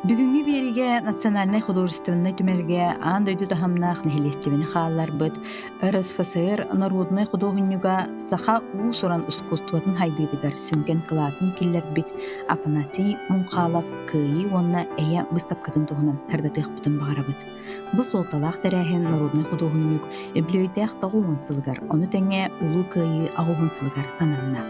Бүгүҥҥү биэриигэ Национальнай художественнай түмэлгэ аан дойду таһымнаах нэһилиэстибэни хаалларбыт РСФСР норуодунай худуоһунньуга саха уус-уран искусствотын хайдыытыгар сүҥкэн кылаатын киллэрбит Афанасий Мунхалов Кыайыы уонна Эйэ быыстапкатын туһунан сырдатыахпытын баҕарабыт. Бу суолталаах тэрээһин норуодунай худуоһунньук үбүлүөйдээх 90 сылыгар, ону тэҥэ Улуу Кыайыы 80 сылыгар ананна.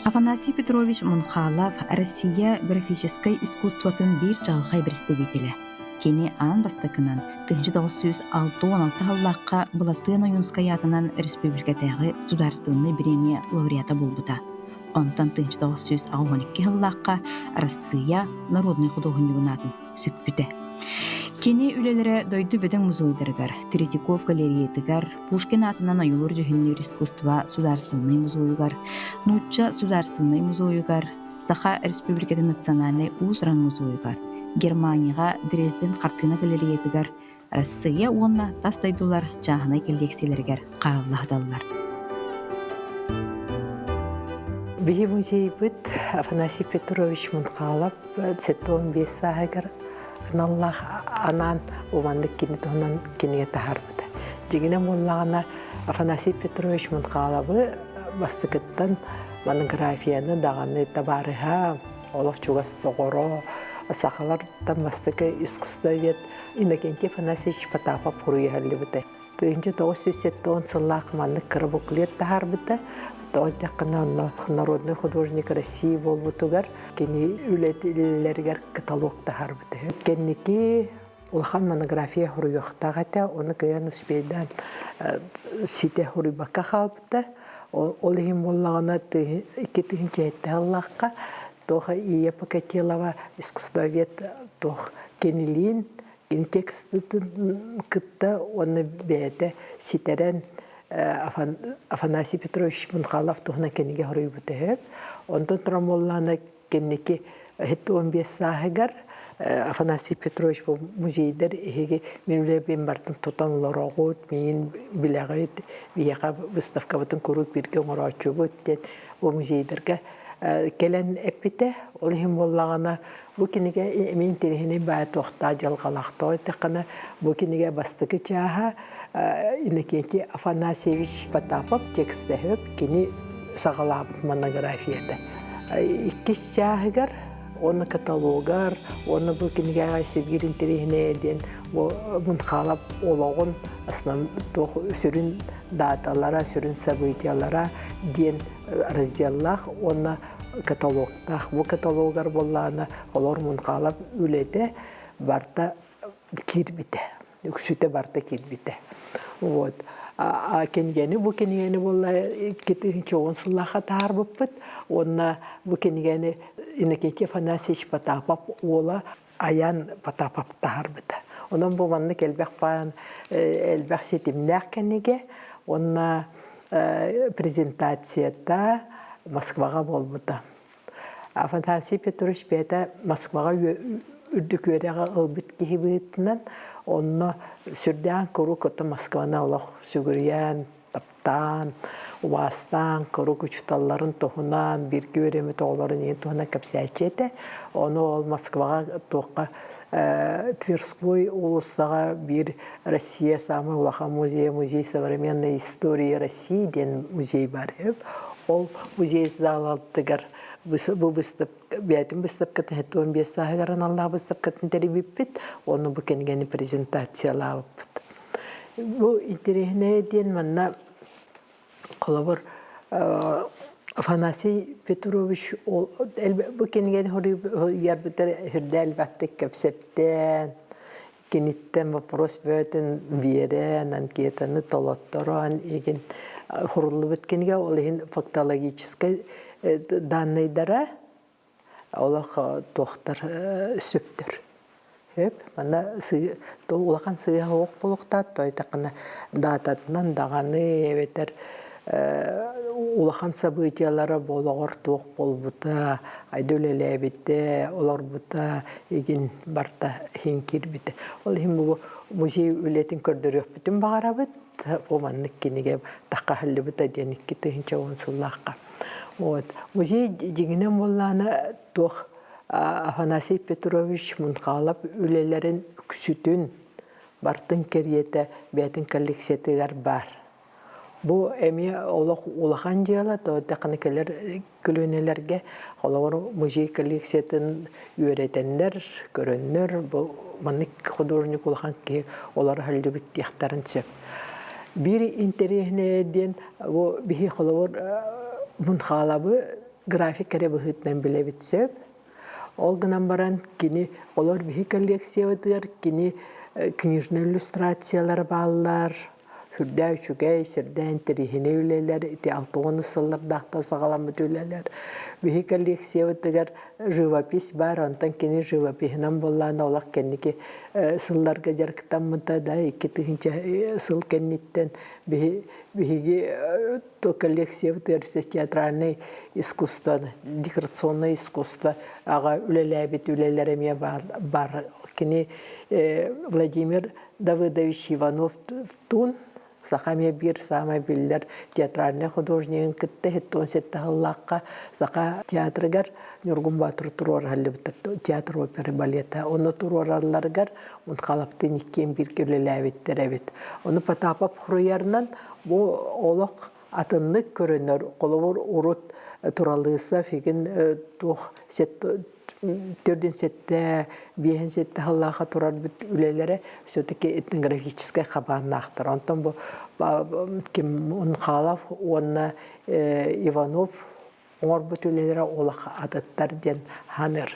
Афанасий Петрович Мунхалов Россия графическай искусствотын биир чаҕылхай представителэ. Кини аан бастакынан 1966 сыллаахха Былатыан Ойуунскай аатынан республикатааҕы судаарыстыбаннай бириэмийэ лауреата буолбута. Онтон 1982 сыллаахха Россия народнай худуоһунньугун аатын сүкпүтэ. Кини үлэлэрэ дойду бөдөҥ музейдарыгар, Третьяков галереятыгар, Пушкин аатынан ойуулуур-дьүһүннүүр искусство судаарыстыбаннай музейыгар, Нуучча судаарыстыбаннай музейыгар, Саха Республикатын национальнай уус-уран музейыгар, Германияҕа Дрезден хартыына галереятыгар, Россия уонна тас дойдулар чааһынай кэллиэксийэлэригэр харалла сыталлар. Биһи музейбыт Афанасий Петрович Мунхалов 75 сааһыгар аналлаах анаан уманнык кини туһунан кинигэ таһаарбыта. Дьиҥинэн буоллаҕына Афанасий Петрович Мунхаловы бастакыттан монографияны даҕаны табаарыһа, олох чугас доҕоро, сахалартан бастакы искусствовед Иннокентий Афанасьевич Потапов суруйаһаллыбыта. 1970 сыллаах маннык кыра буклет таһаарбыта. Тоҕо диэххинэ онно народный художник России буолбутугар кини үлэлэригэр каталог таһаарбыта. Кэнники улахан монография суруйуохтаах этэ, ону кыайан успейдаан ситэ суруйбакка хаалбыта. Ол иһин буоллаҕына 2007 сыллаахха туох Ия Покатилова искусствовед туох кинилиин текстытын кытта уонна бэйэтэ ситэрэн Афанасий Петрович Мунхалов туһунан кинигэ хоруйбута үһү. Онтон туран буоллаҕына кэнники 15 сааһыгар Афанасий Петрович бу музейдар эһиги мин үлэбин бартын тутан олороҕут, миин билэҕит, биһиэхэ выставкабытын куруук бииргэ оҥорооччубут диэн бу музейдарга кэлэн эппитэ. Ол иһин буоллаҕына бу кинигэ эмиэ интэриэһинэй баай туохтаах дьылҕалаахтаах эттэххинэ бу кинигэ бастакы чааһа Иннокентий Афанасьевич Потапов текстэһип кини саҕалаабыт монографията. Иккис чааһыгар уонна каталогар уонна бу кинигэҕэ сибиир интэриэһинэйэ диэн бу Мунхалап олоҕун основ туох сүрүн даталара, сүрүн событиялара диэн разделлаах уонна каталогтаах. Бу каталогар буоллаҕына олор Мунхалап үлэтэ барыта киирбитэ. Үксүтэ барыта киирбитэ. Вот. А кинигэни бу кинигэни буолла 2010 сыллаахха таһаарбыппыт. Уонна бу кинигэни Иннокентий Афанасьевич Потапов уола Аян Потапов таһаарбыта. Онон бу маннык элбэх баан элбэх ситимнээх кинигэ уонна презентацията Москваҕа буолбута. Афанасий Петрович бэйэтэ Москваҕа үрдүк үөрэҕи ылбыт киһи быһыытынан онно сүрдээх куруук оттон Москваны олох сүгүрүйэн таптаан, убаастаан, куруук учууталларын туһунан, бииргэ үөрэммит оҕолорун иһин туһунан кэпсээччи этэ. Ону ол Москваҕа туохха Тверской уулуссаҕа биир Россия самый улахан музейа, музей современной истории России диэн музей бар. Ол музей залалтыгар бу выставка бэйэтин выставкатын 75 сааһыгар аналлаах выставкатын тэрийбиппит, ону бу кинигэни презентациялаабыппыт. Бу интэриэһинэйэ диэн манна холобур Афанасий Петрович бу кинигэни хоруйарбытар үрдэ элбэхтик кэпсэптэн, киниттэн вопрос бөтүн биэрэн, анкетаны толотторон игин хуруллубут кинигэ ол иһин фактологическай данныйдара олох туохтар сөптөр. Хөп, манна улахан сыыһа суох буолуохтаах, тойтаххына даататынан даҕаны эбэтэр улахан событиелара олоҕор туох буолбута, айда үлэлээбитэ, олорбута игин барта иһин киирбитэ. Ол иһин бу музей үлэтин көрдөрүөхпүтүн баҕарабыт. Бу маннык кинигэ таххаһыллыбыта диэн 2010 сыллаахха. Вот. Музей дьиҥинэн буоллаҕына туох Афанасий Петрович Мунхалов үлэлэрин үксүтүн бартын кэриэтэ бэйэтин коллекциятыгар баар. Бу эмиэ олох улахан дьыала, тоҕо кэлэр көлүөнэлэргэ холобур музей коллекциятын үөрэтэннэр, көрөннөр, бу маннык художник улахан киһи олоро сылдьыбыт диэхтэрин сөп. Биир интэриэһинэйэ диэн бу биһи холобур Мунхаалабы график эрэ быһыытынан билэбит сөп. Ол гынан баран кини олор биһи коллекциябытыгар кини книжный иллюстрациялара бааллар, Сүрдээх үчүгэй, сүрдээх интэриэһинэй үлэлэр, ити 60 сыллардаахтан саҕаламмыт үлэлэр. Биһи коллекциябытыгар живопись баар, онтон кини живопиһынан буоллаҕына олох кэнники сылларга дьарыктаммыта да 2000 сыл кэнниттэн биһи биһиги коллекциябытыгар театральный искусство, декорационное искусство аҕа үлэлээбит үлэлэр эмиэ бар. Кини Владимир Давыдович Иванов-туун саха эмиэ биир саамай биллэр театральнай художнигын кытта 77 сыллаахха Саха театрыгар Ньургун Боотур туруораллыбыттар театр оперы балета. Ону туруоралларыгар Мунхалаптыын иккиэн бииргэ үлэлээбиттэр эбит. Ону Потапов хоруйарынан бу олох атыннык көрөнөр. Холобур урут Туралыса фигин туох төрдүн сэттэ, биэһин сэттэ сыллааха турар үлэлэрэ все-таки этнографическай хабааннаахтар. Онтон бу ким Унхалов уонна Иванов оҥорбут үлэлэрэ олох атыттар диэн ханыыр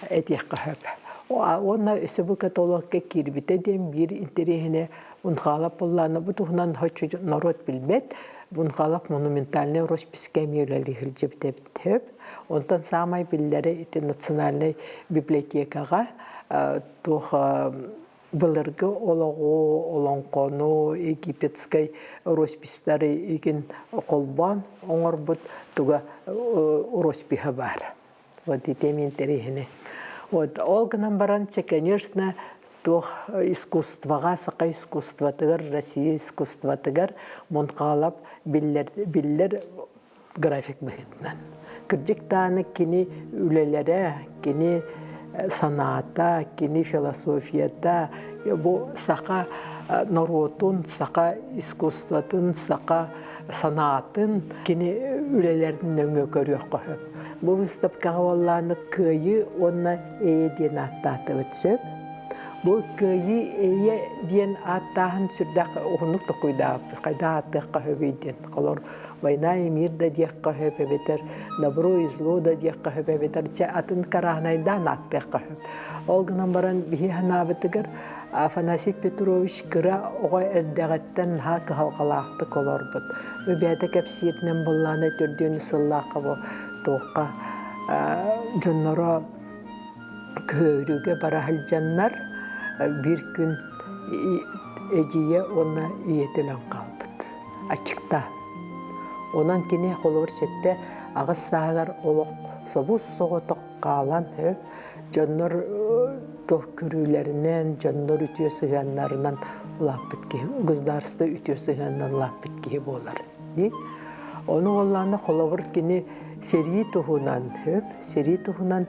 этиэххэ сөп. Уонна өссө бу каталогка киирбитэ диэн биир интэриэһинэ Унхалов буоллаана бу туһунан хоччу норуот билбэт. Унхалов монументальнай росписька эмиэ үлэлии сылдьыбыт эбит сөп. Онтон саамай биллэрэ ити национальнай библиотекаҕа туох былыргы олоҕу, олоҥхону, египетскэй роспистары игин холбоон оҥорбут туга роспиһа баар. Вот ити эмиэ интэриэһинэй. Вот ол гынан баран, конечно, туох искусствоҕа, саха искусствотыгар, Россия искусствотыгар Мунхалап биллэр, биллэр график быһыытынан. Кырдьык даҕаны кини үлэлэрэ, кини санаата, кини философията бу саха норуотун, саха искусствотын, саха санаатын кини үлэлэрин нөҥүө көрүөххэ сөп. Бу выставкаҕа буоллааны Кыайыы уонна Эйэ диэн ааттаатыбыт сөп. Бу Кыайыы Эйэ диэн ааттааһын сүрдээх уһуннук толкуйдаабыппыт. Хайдах ааттыахха сөбүй диэн. Холор Война и мир да диэххэ сөп эбэтэр добро и зло да диэххэ сөп эбэтэр чэ атын карааһынайдаан ааттыахха сөп. Ол гынан баран биһи санаабытыгар Афанасий Петрович кыра оҕо эрдэҕиттэн наһаа кыһалҕалаахтык олорбут. Бэйэтэ кэпсииринэн буоллаҕына төрдүөн сыллаахха бу туохха дьонноро көһөрүүгэ бара сылдьаннар биир күн эдьиийэ уонна ийэтэ өлөн хаалбыт. Аччыктаан. Онон кини холобур 7-8 сааһыгар олох собус-соҕотох хаалан дьоннор туох көрүүлэринэн, дьоннор үтүө сыһыаннарынан улааппыт киһи, государство үтүө сыһыанынан улааппыт киһи буолар. Дии. Ону буоллаҕына холобур кини сэрии туһунан, сэрии туһунан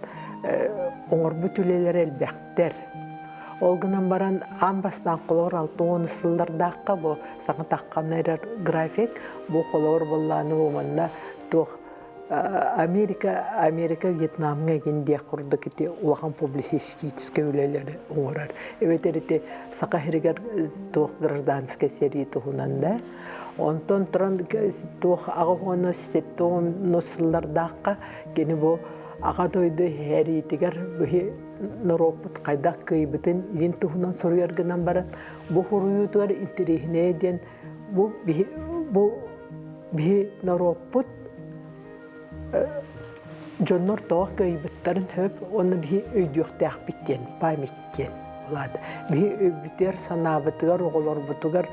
оҥорбут үлэлэрэ элбэхтэр. Ол гынан баран аан бастаан холобур 60 сыллардаахха бу саҥа таххан эрэр график бу холобур буоллааны бу манна туох Америка Америка Вьетнамҥа игин диэх курдук ити улахан публицистическай үлэлэри оҥорор. Эбэтэр ити Саха сиригэр туох гражданскай сэрии туһунан да. Онтон туран туох 87 сыллардаахха кини бу Аҕа дойду сэриитигэр быһи норуоппут хайдах кыайбытын игин туһунан суруйар гынан баран бу суруйуутугар интэриэһинэйэ диэн бу биһи бу биһи норуоппут дьоннор тоҕо кыайбыттарын сөп уонна биһи өйдүөхтээхпит диэн память диэн улаата биһи өйбүтүгэр санаабытыгар оҕолорбутугар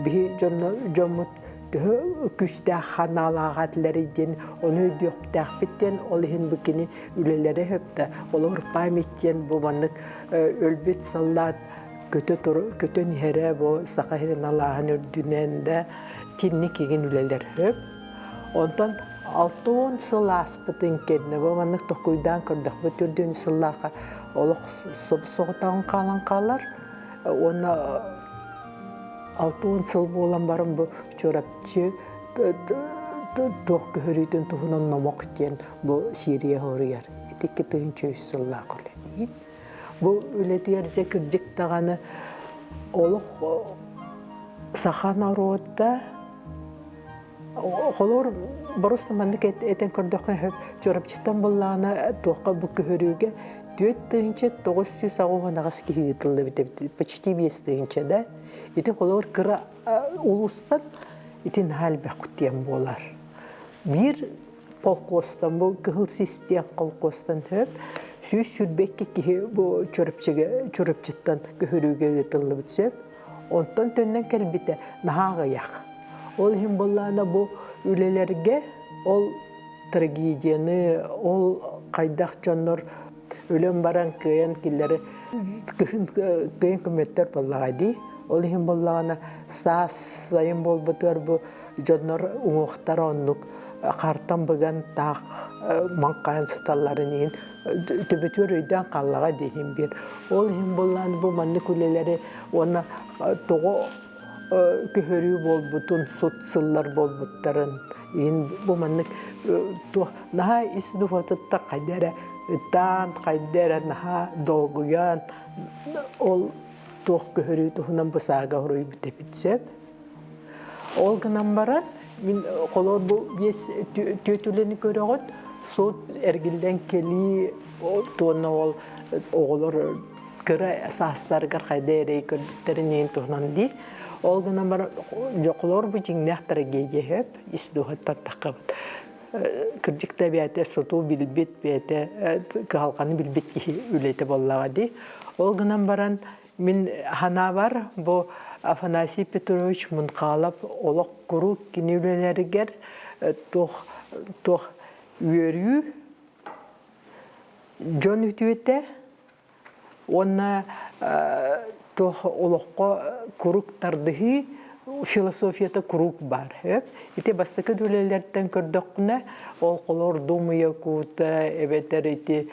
биһи дьонно дьоммут төһө күүстээх ханаалаах этилэрий диэн ону өйдүөхтээхпит диэн ол иһин бу кини үлэлэрэ сөптө олор память диэн бу маннык өлбүт саллаат көтө көтөн иһэрэ бу саха сирин алааһын үрдүнэн да кинник игин үлэлэр сөп онтон 60 сыл ааспытын кэннэ бу маннык токуйдаан көрдөхпүт түрдүн сыллаахха олох соҕотоҕун хаалан хаалар уонна 60 сыл буолан баран бу Чурапчы туох көһөрүүтүн туһунан номох диэн бу Сирия хоруйар. Ити 2003 сыллаах үлэ. Бу үлэтигэр дьэ кырдьык даҕаны олох саха норуота холоор борус маннык этэн көрдөххө сөп Чурапчыттан буллаҕына туохха бу көһөрүүгэ 4988 киһи ыытыллыбыт эбит почти 5 тыһыынча да ити холоор кыра улуустан ити наһаа элбэх диэн буолар биир холкуостан бу Кыһыл Систиэх холкуостан сөп 122 киһи бу Чурапчыга Чурапчыттан көһөрүүгэ ыытыллыбыт сөп онтон төннөн кэлбитэ наһаа аҕыйах ол иһин буоллаҕына бу үлэлэргэ ол трагедияны ол хайдах дьоннор өлөн баран кыайан киллэри кыһын кыайан көмөттөр буоллаҕа дии ол иһин буоллаҕына саас сайын буолбутугар бу дьоннор уҥуохтара оннук хартан быган таах маҥхайан сыталларын иһин төбөтүгэр өйдөөн хааллаҕа диэһин биир ол иһин буоллаҕына бу маннык үлэлэри уонна тоҕо көһөрүү буолбутун сут сыллар буолбуттарын иһин бу маннык туох наһаа ис дууһатыттан хайда эрэ ытаан хайда эрэ наһаа долгуйан ол туох көһөрүү туһунан бу саага хоруйбут эбит сөп Ол гынан баран, мин холоор бу биэс түөрт үлэни көрөҕүт, суут эргиллэн кэлии туонна ол оҕолор кыра саастарыгар хайда эрэй көрбүттэрин иһин туһунан дии. Ол гынан баран, дьоколоор бу дьиҥнээх трагедия сөп, ис дууһаттан таххабыт. Кырдьык да бэйэтэ сотуу билбит, бэйэтэ кыһалҕаны билбит киһи үлэтэ буоллаҕа дии. Ол гынан баран, Мин санаабар, бу Афанасий Петрович Мунхалов олох куруук кини үлэлэригэр туох туох үөрүү, дьон үтүөтэ уонна туох олоххо куруук тардыһыы философията куруук баар. Ити бастакы үлэлэртэн көрдөххүнэ, ол холор Дума Якута эбэтэр ити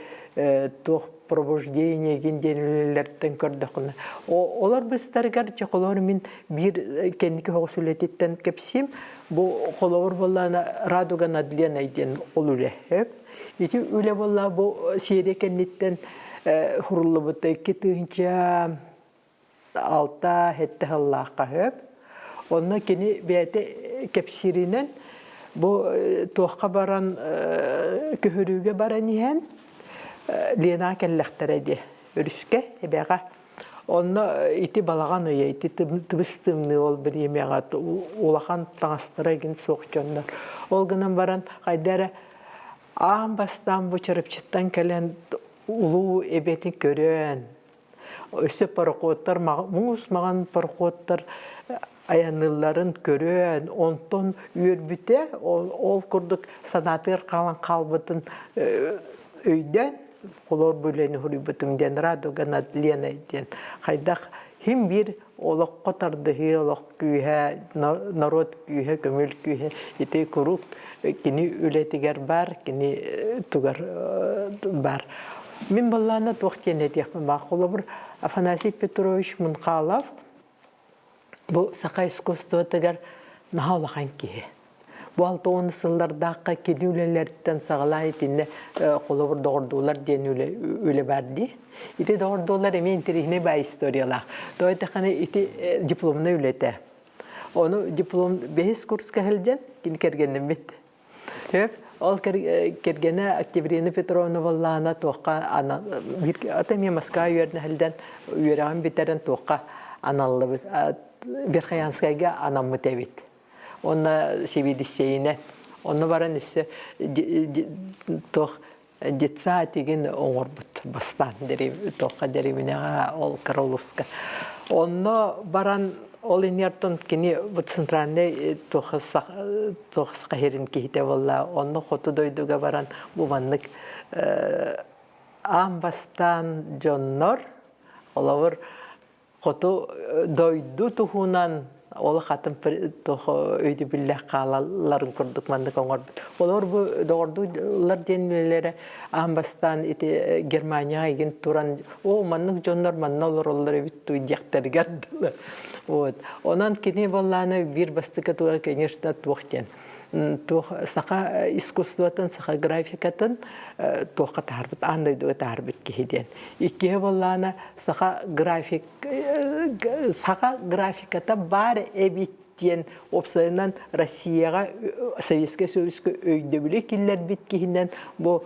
туох пробуждение диэн үлэлэртэн көрдөххүнэ олор быстарыгар чэ холобур мин биир кэнники соҕус үлэтиттэн кэпсиим бу холобур буоллаана радуга над Леной диэн ол үлэ ити үлэ буолла бу серия кэнниттэн хуруллубута 2006-7 сыллаахха сөп онно кини бэйэтэ кэпсииринэн бу туохха баран көһөрүүгэ баран иһэн Лена кэллэхтэрэ дии өрүскэ эбэҕэ онно ити балаҕан ыйа ити тыбыс тымныы ол бириэмэҕэ улахан таҥастара игин суох дьоннор ол гынан баран хайда эрэ аан бастаан бу Чурапчыттан кэлэн улуу эбэтин көрөн өссө пароходтар муус маҕан пароходтар айанныылларын көрөн онтон үөрбүтэ ол курдук санаатыгар хаалан хаалбытын өйдөөн холоор бу үлэни суруйбутум диэн Радуга над Леной диэн хайдах хим биир олоххо тардыһыы олох күүһэ норуот күүһэ көҥүл күүһэ ити куруук кини үлэтигэр баар кини тугар баар мин баллаана туох диэн этиэхпин баа холобур Афанасий Петрович Мунхалов бу саха искусствотыгар наһаа улахан киһи бу 60 сыллардаахха кини үлэлэриттэн саҕалаан итиннэ холобур доҕордуулар диэн үлэ үлэ бар дии ити доҕордуулар эмиэ интэриэһинэй баай историялаах тоҕо эттэххинэ ити дипломнай үлэтэ ону диплом бэһис курска сылдьан кини кэргэннэммит Сөп. Ол кэргэнэ Октябрина Петровна буоллаҕына туохха ата эмиэ Москва үөрэнэ сылдьан үөрэҕин бүтэрэн туохха аналлыбыт Верхоянскайга анаммыт эбит. Уонна сэбиэдиссэйинэн. Онно баран өссө туох детсад игин оҥорбут бастаан туохха дэриэбинэҕэ ол Кароловска. Онно баран ол иннертон кини центральный туох саха сирин киһитэ буолла. Онно хоту дойдуга баран бу маннык аан бастаан дьоннор холобур хоту дойду туһунан Олох атын туох өйдөбүллээх хаалалларын курдук маннык оҥорбут. Олор бу доҕордуулар диэн үлэлэрэ аан бастаан ити Германияҕа игин туран о маннык дьоннор манна олороллор эбит дуу диэхтэригэр дылы. Вот. Онон кини буоллаана биир бастакы туга, конечно, туох диэн туох саха искусствотын, саха графикатын туохха таһаарбыт, аан дойдуга таһаарбыт киһи диэн. Иккиһэ буоллаана саха график саха графиката баар эбит диэн уопсайынан Россияҕа Советскай Союзка өйдөбүлү киллэрбит киһинэн бу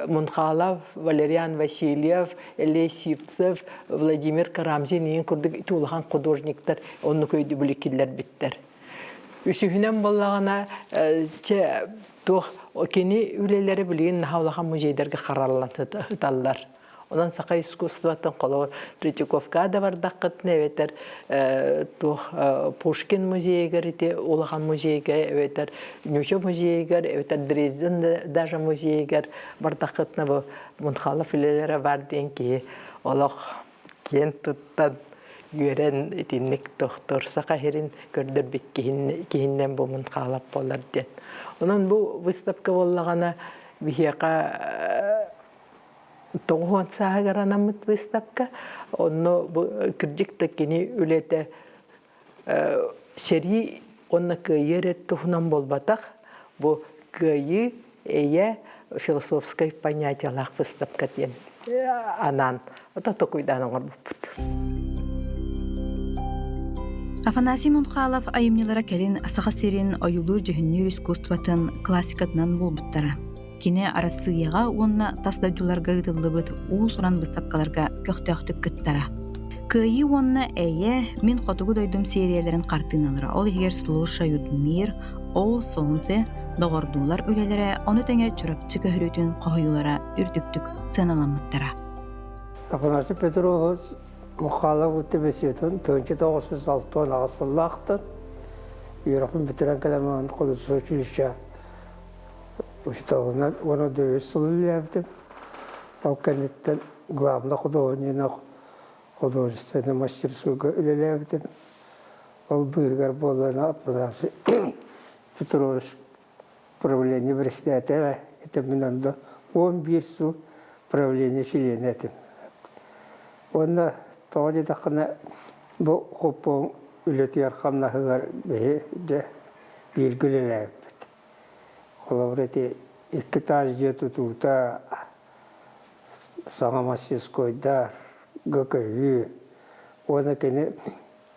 Мунхалов, Валериан Васильев, Элей Сивцев, Владимир Карамзин иин курдук ити улахан художниктар оннук өйдөбүлү киллэрбиттэр. Үсүһүнэн буоллаҕына, чэ, туох кини үлэлэри билигин наһаа улахан музейдарга хараллан сыталлар. Онон саха искусствотын холобур Третьяковка да бардаххытына эбэтэр туох Пушкин музейыгар ити улахан музейга эбэтэр Нюча музейыгар эбэтэр Дрезден даже музейыгар бардаххытына бу Мунхалов үлэлэрэ бар диэн киһи олох киэн туттан үөрэн итинник тохтор саха сирин көрдөрбүт киһиннэн бу Мунхалов буолар диэн. Онон бу выставка буоллаҕына биһиэхэ 90 сааһыгар анаммыт выставка. Онно бу кырдьык да кини үлэтэ сэрии уонна кыайыы эрэ туһунан буолбатах. Бу кыайыы, эйэ философскай понятиелаах выставка диэн анаан ото токуйдаан оҥорбуппут. Афанасий Мунхалов айымньылара кэлин Саха сирин ойуулуур-дьүһүннүүр искусствотын классикатынан буолбуттара. Кини Арассыыйаҕа уонна тас дойдуларга ыытыллыбыт уус-уран быыстапкаларга көхтөөхтүк кыттара. Кыайыы уонна эйэ Мин хотугу дойдум сиэрийэлэрин хартыыналара, ол иһигэр Слушают мир, О солнце, Доҕордуулар үлэлэрэ, ону тэҥэ Чурапчы көһөрүүтүн хоһуйуулара үрдүктүк сыаналаммыттара. Афанасий Петрович Михайлов беседатын 1968 сыллаахтан үөрэхпин бүтэрэн кэлэн художественное училище Учууталынан уонна дөбүс сыл үлэлээбитим. Ол кэнниттэн главный художник художественнай мастерскойга үлэлээбитим. Ол быыһыгар буоллаҕына Афанасий Петрович правление председателэ этим мин онно 11 сыл правление чилиэнэ этим. Уонна тоҕо диэтэххинэ бу хоппуон үлэтигэр-хамнаһыгар биһи дьэ бииргэ үлэлээбиппит. Холобур, ити икки таас дьиэ тутуута, саҥа мастерскойдар, ГКҮ уонна кини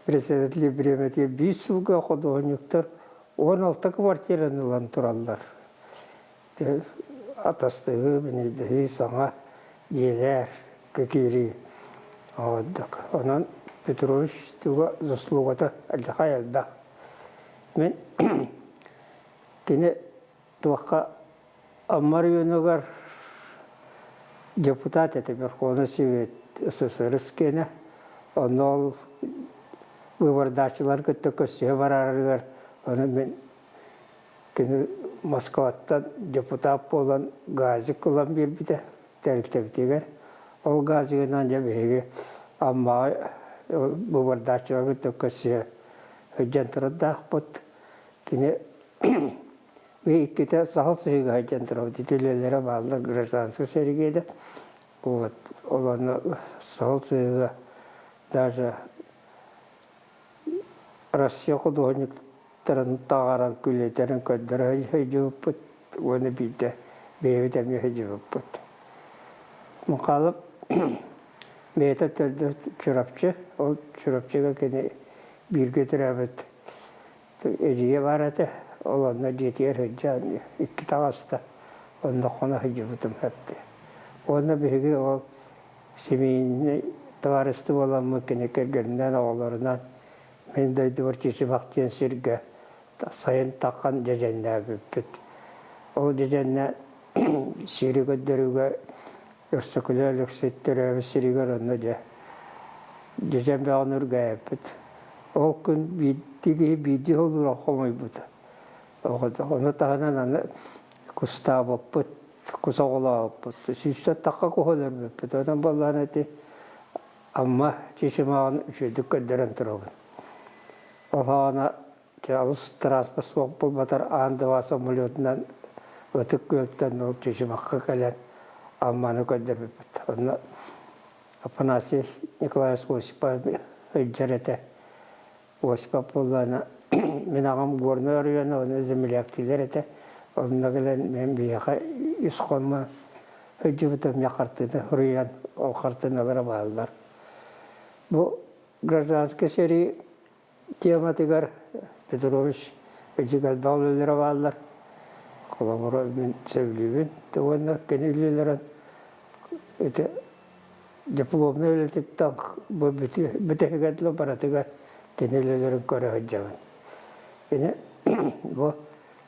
председатель бириэмэтигэр биир сылга худуоһунньуктар 16 квартираны ылан тураллар. Атастаһыы, бинийдэһии, саҥа дьиэлэр киирии. Онон Петрович туга заслугата алдьархай элбэх. Мин кини туохха Амма оройуонугар депутат этэ Верховный Совет СССР киэнэ. Онно ол выбордааччылары кытта көрсүһэ барарыгар ону мин кини Москваттан депутат буолан газик ылан биэрбитэ тэрилтэбитигэр. Ол газигынан дьэ биһиги Аммаҕа выбордааччылары кытта көрсүһэ сылдьан турардаахпыт. Кини иккитэ саһыл сыһыыга сылдьан турабыт. Ити үлэлэрэ бааллар гражданскай сэриигэ Вот ол онно саһыл сыһыыга даже Россия худуоһунньуктарын таҕаран күлүтэрин көрдөрө сылдьыбыппыт уонна биирдэ бэйэбит эмиэ сылдьыбыппыт. Михайлов бэйэтэ төрдө Чурапчы, ол Чурапчыга кини бииргэ төрөөбүт эдьиийэ баар этэ. Ол онно дьиэтигэр сылдьан икки таҕыста, онно хоно сылдьыбытым сөптө. Уонна биһиги ол семейный табаарыстыы буоламмыт кини кэргэнинэн, оҕолорунан мин дойдубар Чычымах диэн сиргэ сайын таххан дьэдьэннээбиппит. Ол дьэдьэннэ сири көрдөрүүгэ Өксөкүлэ Өлөксөй төрөөбүт сиригэр онно дьэ дьэдьэн бөҕөнү үргээппит. Ол күн биирдии киһи биирдии холуура хомуйбута. Ону таһынан аны кустаабыппыт, кус оҕолообуппут. Сүүстэн тахха куһу өлөрбүппүт. Онон буоллаҕына ити Амма Чычымаҕын үчүгэйдик көрдөрөн турабын. Оһоона алыс транспорт суох буолбатар аан дыбаа самолетунан Ытык Күөлтэн ол Чычымахха кэлэн Амманы көрдөрбүппүт. Онно Афанасий Николаевич Осипов сылдьар этэ. Осипов буоллаҕына мин аҕам Горнай оройуона уонна земляктыылар этэ. Онно кэлэн мен биһиэхэ үс хонмо сылдьыбытым эмиэ хартыына суруйан ол хартыыналара бааллар. Бу гражданскай сэрии тематыгар Петрович Эдьигэлбэх үлэлэрэ бааллар. Холобура мин сөбүлүүбүн уонна кини үлэлэрин ити дипломнай үлэтиттэн бу бүтэһигэр дылы барытыгар кини үлэлэрин көрө сылдьабын. Кини бу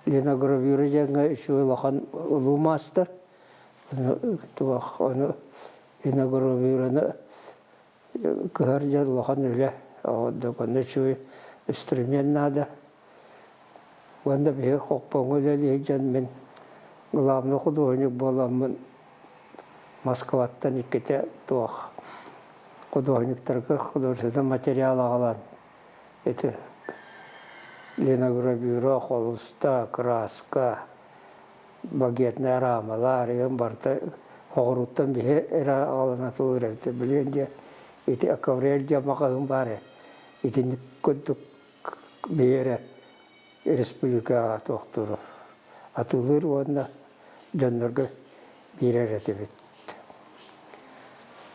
линогравюра диэҥҥэ үчүгэй улахан улуу маастар. Туох ону линогравюраны кыһар дьон улахан үлэ, онно үчүгэй инструмент наада. Уонна биһиги хоппоҥҥо үлэлиир дьон мин главный художник буоламмын Москваттан иккитэ туох художниктарга художественный материал аҕалан ити линогравюра, холуста, краска, багетнай араамалар игин барыта оҕуруттан биһи эрэ аҕалан атылыыр эбит. Билигин дьэ ити Акварель диэн маҕаһыын баар ээ. Итинник курдук биһи эрэ республикаҕа туохтуур атыылыыр уонна дьоннорго биэрэр этибит.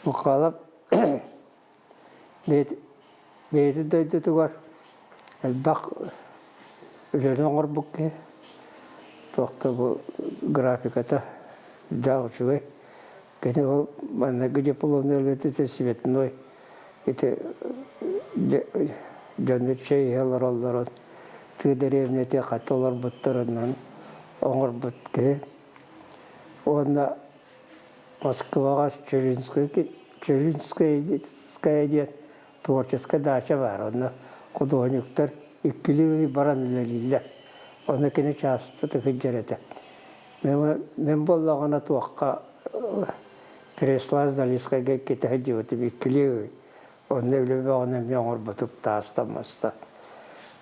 Мухалап бэйэтин дойдутугар элбэх үлэни оҥорбут киһи туох да бу графиката сүрдээх үчүгэй. Кини ол маҥнайгы дипломнай үлэтэ цветной ити дьону чэй иһэ олороллорун тыа дэриэбинэтигэр хата олорбуттарынан оҥорбут киһи. Уонна Москваҕа Челюнская диэн творческай дача баар. Онно худуоһунньуктар иккилии ый баран үлэлииллэр. Онно кини чаастатык сылдьар этэ. Мин буоллаҕына туохха Переслав Залискайга иккитэ сылдьыбытым иккилии ый. Онно үлэ бөҕөнү эмиэ оҥорбутум таастан-мастан.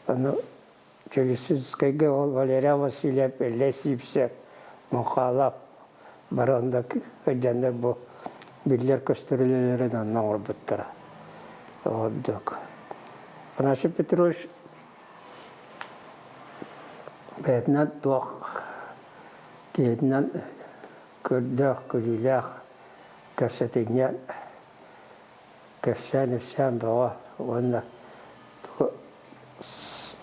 Ону Челюстинскайга ол Валерий Васильев, Эллэй Сивцев, Мухалов бары онно сылдьаннар бу биллэр-көстөр үлэлэрин онно оҥорбуттара. Ордук. Афанасий Петрович бэйэтинэн туох киһитинэн көрдөөх, күлүүлээх, кэпсэтинньэҥ, кэпсээн-ипсээн бөҕө уонна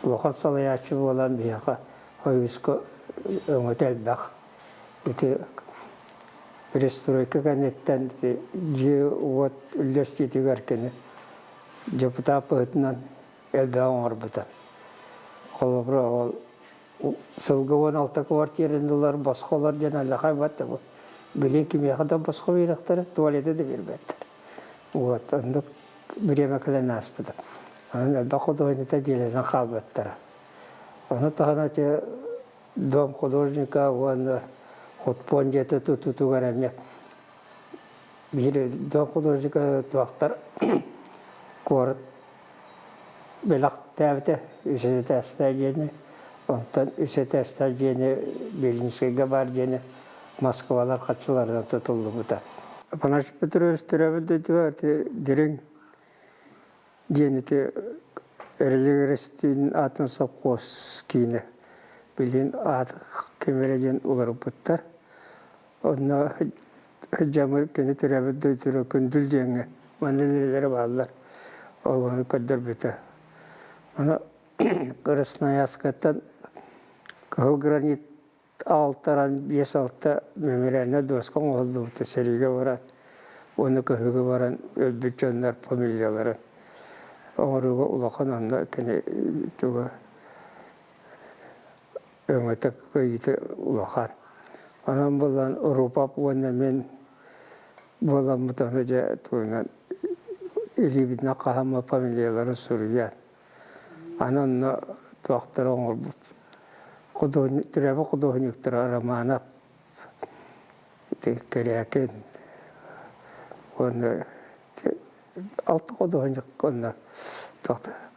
улахан салайааччы буолан биһиэхэ Хойууска өҥөтө элбэх. Ити перестройка кэнниттэн ити дьиэ-уот үллэстиитигэр кини депутат быһыытынан элбэҕи оҥорбута. Холобура, ол сылга 16 квартираны ылар босхолор диэн аллахай бат билин кимиэхэ да босхо биэрэхтэрэ, туалеты да биэрбэттэр. Вот, оннук бириэмэ кэлэн ааспыта. Онон элбэх художниктар дьиэлэнэн хаалбыттара. Ону таһынан ити дом художника уонна худпуон дьиэтэ тутуутугар эмиэ биир дом художника туохтар куорат бэлэхтээбитэ үс этээстээх дьиэни, онтон үс этээстээх дьиэни Белинскэйгэ баар дьиэни Москвалар харчыларынан тутуллубута. Афанасий Петрович төрөөбүт дойдуга ити Дириҥ диэн ити Эрэлигирэстиин аатын сопхуос киинэ билигин аат ким эрэ диэн уларыппыттар. Онно дьамы кини төрөөбүт дойдута Күндүл диэҥҥэ манна үлэлэрэ бааллар. Ол ону көрдөрбүтэ. Аны Красноярскайтан Кыһыл гранит аҕалтаран биэс-алта мемориальнай дуоска оҥоһуллубута сэриигэ баран уонна көһүүгэ баран өлбүт дьоннор фамилияларын оҥорууга улахан онно кини туга өҥөтө кыайыыта улахан. Онон буолан Рупап уонна мин буоламмыт ону дьэ тугунан илиибитинэн хаһаммыт фамилияларын суруйан аны онно туохтары оҥорбут төрөөбүт худуоһунньуктара Романов Кэрээкин уонна алта худуоһунньук онно.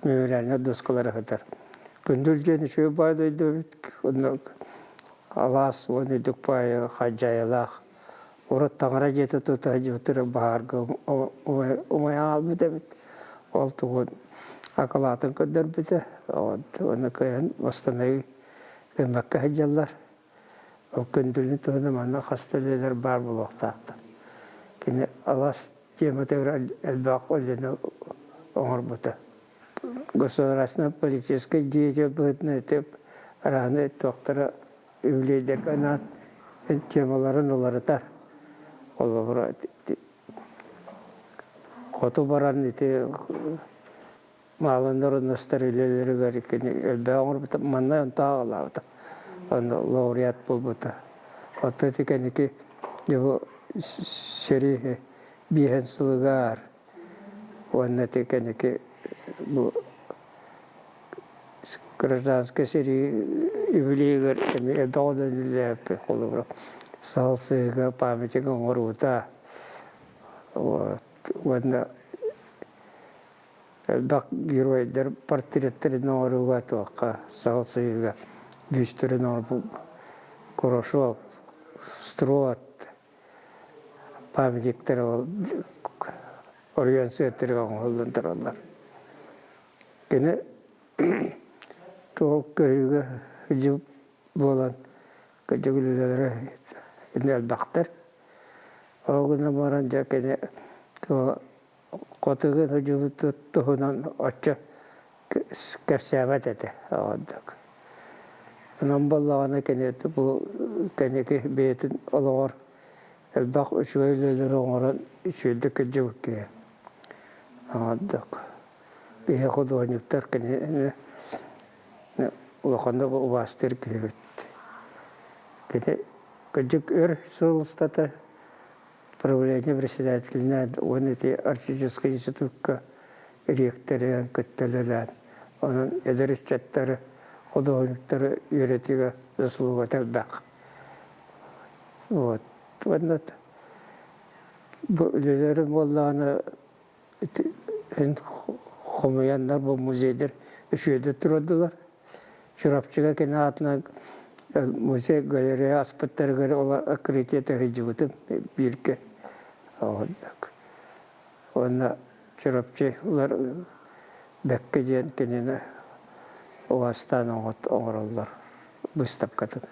Мемориальнай доскалара сытар. Күндүл диэн үчүгэй баай дойду эбит. Онно алаас уонна үрдүк баайы хадьайалаах. Урут таҥара дьиэтэ тута сылдьыбыттара баһаарга умайан хаалбыт эбит. Ол тугун акылаатын көрдөрбүтэ. Уонна кыайан восстанови гыммакка сылдьаллар. Ол күндүлүн туһунан манна хас да үлэлэр баар буолуохтаахтар. Кини алаас тематыгар элбэх үлэни оҥорбута. Государственно-политическай деятель быһыытынан ити арааны туохтара үбүлүөйдэргэ анаан темаларын уларытар. Холобура, хоту баран ити Мааланнар онностор үлэлэригэр кини элбэҕи оҥорбута, манна онто аҕалаабыта. Онно лауреат буолбута. Оттон ити кэнники бу сэрии биэһэн сылыгар уонна ити кэнники бу гражданскай сэрии үбүлүөйүгэр эмиэ элбэх үлэни үлэлээбиппит. Холобура, саһыл сыһыыга памятник оҥоруута вот уонна Элбэх геройдар портреттэрин оҥорууга туохха саҕал сыһыыга бүүстэрин оҥорбут Курашов, Строд памятниктара ол оройуон сыаттарыгар оҥоһуллан тураллар. Кини туох көһүүгэ сылдьыбыт буолан кырдьык үлэлэрэ элбэхтэр. Ол гынан баран дьэ кини Хотугу сылдьыбыт туһунан оччо кэпсээбэт этэ оҕордук. Онон буоллаҕына кини бу кэнники бэйэтин олоҕор элбэх үчүгэй үлэлэри оҥорон үчүгэйдик кырдьыбыт киһи. Оҕордук. Биһи худуоһунньуктар кинини улаханнык убаастыыр киһибит. Кини кырдьык өр сыл устата правление председателинээн уонна ити Арктическай институкка дириэктэринэн кытта үлэлээн, онон эдэр ыччаттары, худуоһунньуктары үөрэтиигэ заслугата элбэх. Вот. Уонна бу үлэлэрим буоллаҕына ити хомуйаннар бу музейдар үчүгэйдик турардылар. Чурапчыга кини аатынан музей галерея аспыттарыгар ол открытие сылдьыбытым бииргэ. Уонна Чурапчылар бэккэ диэн кинини убаастаан оҥороллор выставкатын.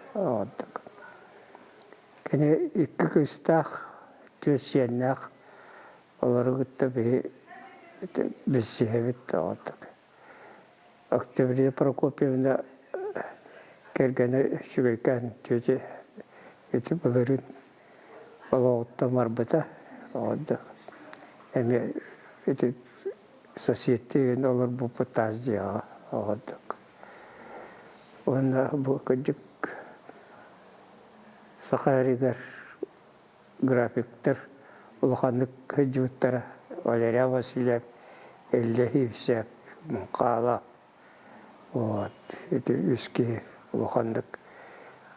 Кини икки кыыстаах, түөрт сиэннээх, олору кытта биһи билсиһэбит. Октябрина Прокопьевна кэргэнэ үчүгэйкээн тетя ити былырыын олоҕуттан барбыта. Онно эмиэ ити соседтыын олорбуппут таас дьиэҕэ оҕордук. Уонна бу кырдьык Саха сиригэр графиктар улаханнык сылдьыбыттара Валерий Васильев, Илья Евсеев, Муҥхаала вот ити үс киһи улаханнык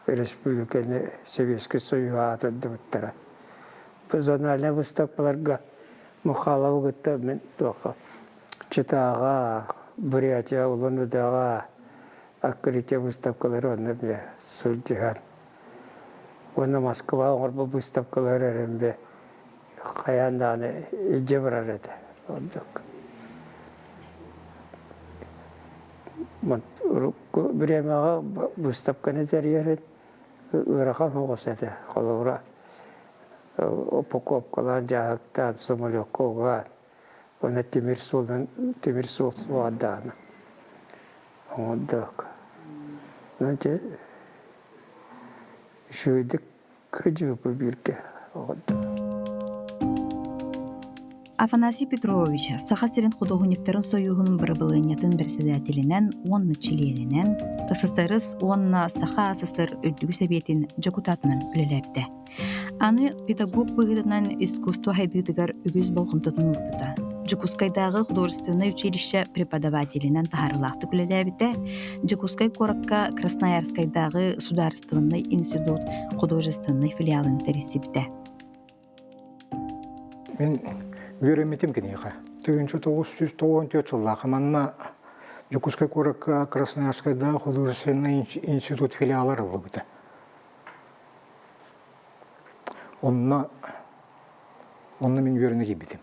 республиканы Сэбиэскэй Союһу аатырдыбыттара. Бу зональнай выставкаларга Мухаловы кытта мин туохха Читаҕа, Бурятия, Улан-Удэҕа открытие выставкалары онно эмиэ сылдьыһан Уонна Москва оҥорбут быыстапкалар эрэмбэ хайаан даҕаны илдьэ барар этэ ордук. Урукку бириэмэҕэ быыстапканы тэрийэрин ыарахан соҕус этэ. Холобура, упаковкалаан, дьааһыктаан, самолекка угаан, уонна тимир суолунан тимир суол суоҕардаҕына оҥордоок. Онон дьэ үчүгэйдик кыдьыыппы бииргэ оҕордум. Афанасий Петрович Саха сирин худуоһунньуктарын сойууһун бырабылыанньатын бэрэссэдээтэлинэн уонна чилиэнинэн, СССР уонна Саха АССР Үрдүкү Сэбиэтин дьокутаатынан үлэлээбитэ. Аны педагог быһыытынан искусство сайдыытыгар үгүс болҕомтотун уурбута. Дьокуускайдааҕы художественнай училище преподавателинэн таһаарыылаахтык үлэлээбитэ, Дьокуускай куоракка Красноярскайдааҕы судаарыстыбаннай институт художественнай филиалын тэрийсибитэ. Мин үөрэммитим киниэхэ. 1994 сыллаахха манна Дьокуускай куоракка Красноярскайдааҕы художественнай институт филиала арыллыбыта. Онно онно мин үөрэнэ киирбитим.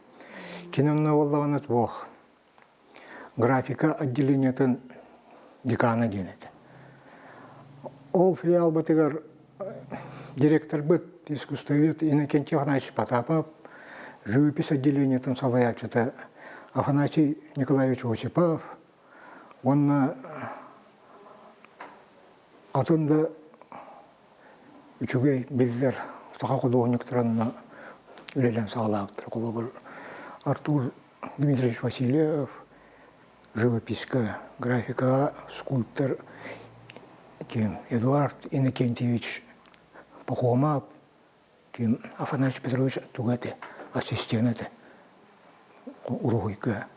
Кини онно буоллаҕына туох графика отделениетын декана диэн этэ. Ол филиалбытыгар директорбыт искусствовед Иннокентий Афанасьевич Потапов, живопись отделениетын салайааччыта Афанасий Николаевич Осипов уонна атын да үчүгэй биллэр саха худуоһунньуктарын үлэлээн саҕалаабыттар. Холобур, Артур Дмитриевич Васильев живописка, графикаҕа скульптор ким Эдуард Иннокентьевич Пахомов, ким Афанасий Петрович туга этэ, ассистент этэ уруһуйга.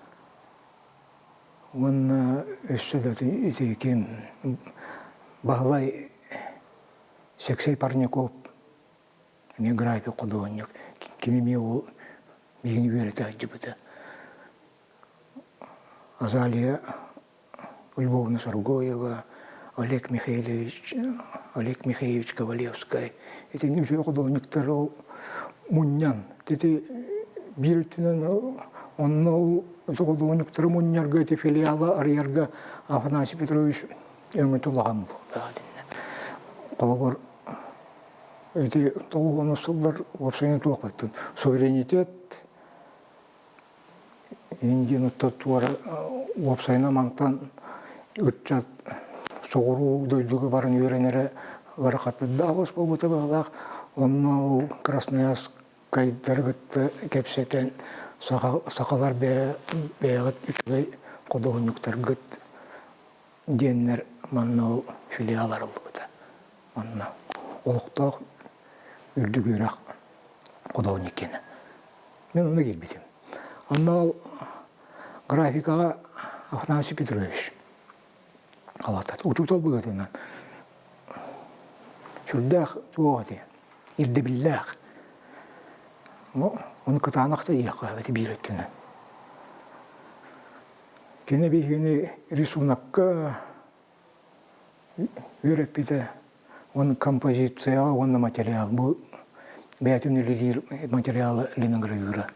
Уонна өссө да ити ким Баһылай Сексей Парников эмиэ график худуоһунньук. Кини эмиэ ол миигин үөрэтэ сылдьыбыта. Азалия Львовна Соргоева, Олег Михайлович, Олег Михайлович Ковалевскай. Итини үчүгэй худуоһунньуктар ол мунньан, ити биир өттүнэн онно ол худуоһунньуктары мунньарга, ити филиалы арыйарга Афанасий Петрович өҥөтө улахан буолуохтаах итиннэ. Холобур, ити тоҕус сыллар уопсайынан туох баттын суверенитет Индияны туора уопсайынан мантан ыччат соҕуруу дойдуга баран үөрэнэрэ ыарахаттардаах буолбута быһыылаах. Онно ол Красноярскайдары кытта кэпсэтэн сахалар бэйэҕит үчүгэй худуоһунньуктаргыт диэннэр манна ол филиал арыллыбыта. Манна олохтоох үрдүк үөрэх художник киэнэ. Мин онно киирбитим. Онно ол графикаҕа Афанасий Петрович алатат. Учуутал быһыытынан сүрдээх туох этэ, ирдэбиллээх. Ону кытаанах да диэххэ эбэтэ биир өттүнэн. Кини биһигини рисунокка үөрэппитэ уонна композицияҕа уонна материал бу бэйэтин үлэлиир материала линогравюра.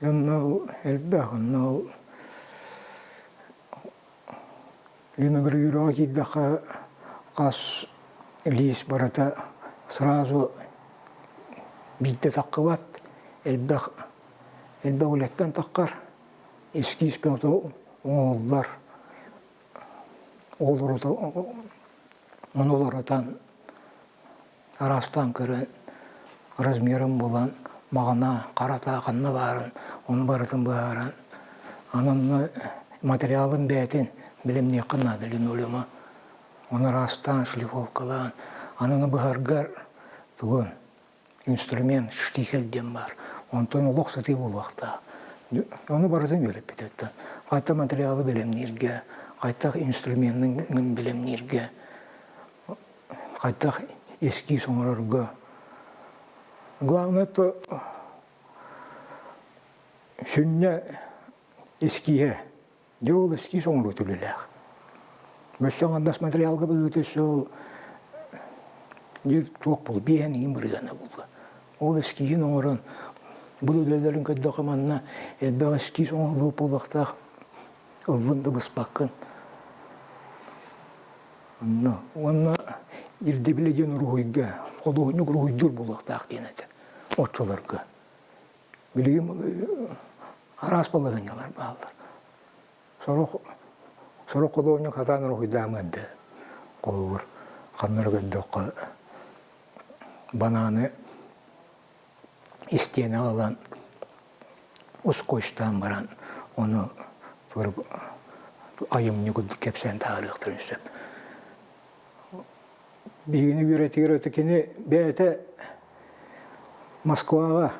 Онно элбэх, онно ол линогравюраҕа киирдэххэ хас лиис барыта сразу биирдэ таххыбат, элбэх элбэх үлэттэн таххар, эскиз бөҕөтө оҥоһуллар. Ону уларытан араастаан көрөн размерын булан маҕана харата ханна баарын ону барытын быһааран анан материалын бэйэтин билимниэххэ наада линолеума ону араастаан шлифовкалаан аны быһаргар тугун инструмент штихель диэн баар онтон олох сытыы буолуохтаах ону барытын үөрэппит хайта материалы бэлэмнииргэ хайдах инструменын бэлэмнииргэ хайдах эскиз оҥорорго. Главное то сүнньэ эскииһэ. Дьэ ол эскиз оҥоруу үлэлээх. Өссө аҥардас материалга быһыыта өссө ол туох буолу биэһэн иҥин бырыһыана буолуо. Ол эскиһин оҥорон бу үлэлэрин көрдөххө манна элбэх эскиз оҥоһуллубут буолуохтаах ыллын да быспаккын. Онно уонна ирдэбилэ диэн уруһуйга худуоһунньук уруһуйдуур буолуохтаах диэн этэ оччолорго. Билигин араас балаһыанньалар бааллар. Сорох сорох худуоһунньук сатаан уруһуйдаамыан да холобур ханна эрэ көрдөххө банааны истиэнэҕэ ылан ускуочтаан баран ону айымньы курдук кэпсээн таһаарыахтарын сөп. Биһигини үөрэтигэр это кини бэйэтэ Москваҕа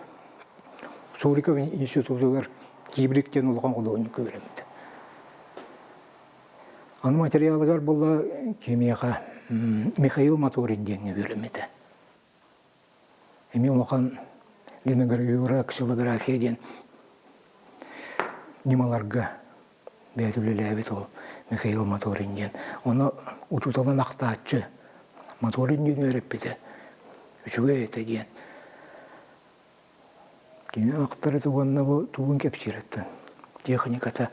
Суриков институтугар Кибрик диэн улахан худуоһунньукка үөрэммитэ. Аны материалыгар буолла кимиэхэ Михаил Моторин диэҥҥэ үөрэммитэ. Эмиэ улахан Линогравюра, ксилография диэн ньымаларга бэйэтэ үлэлээбит ол Михаил Моторин диэн. Ону учууталын ахтааччы Моторин диэн үөрэппитэ үчүгэй этэ диэн. Кини ахтар этэ уонна бу тугун кэпсиир этэ техниката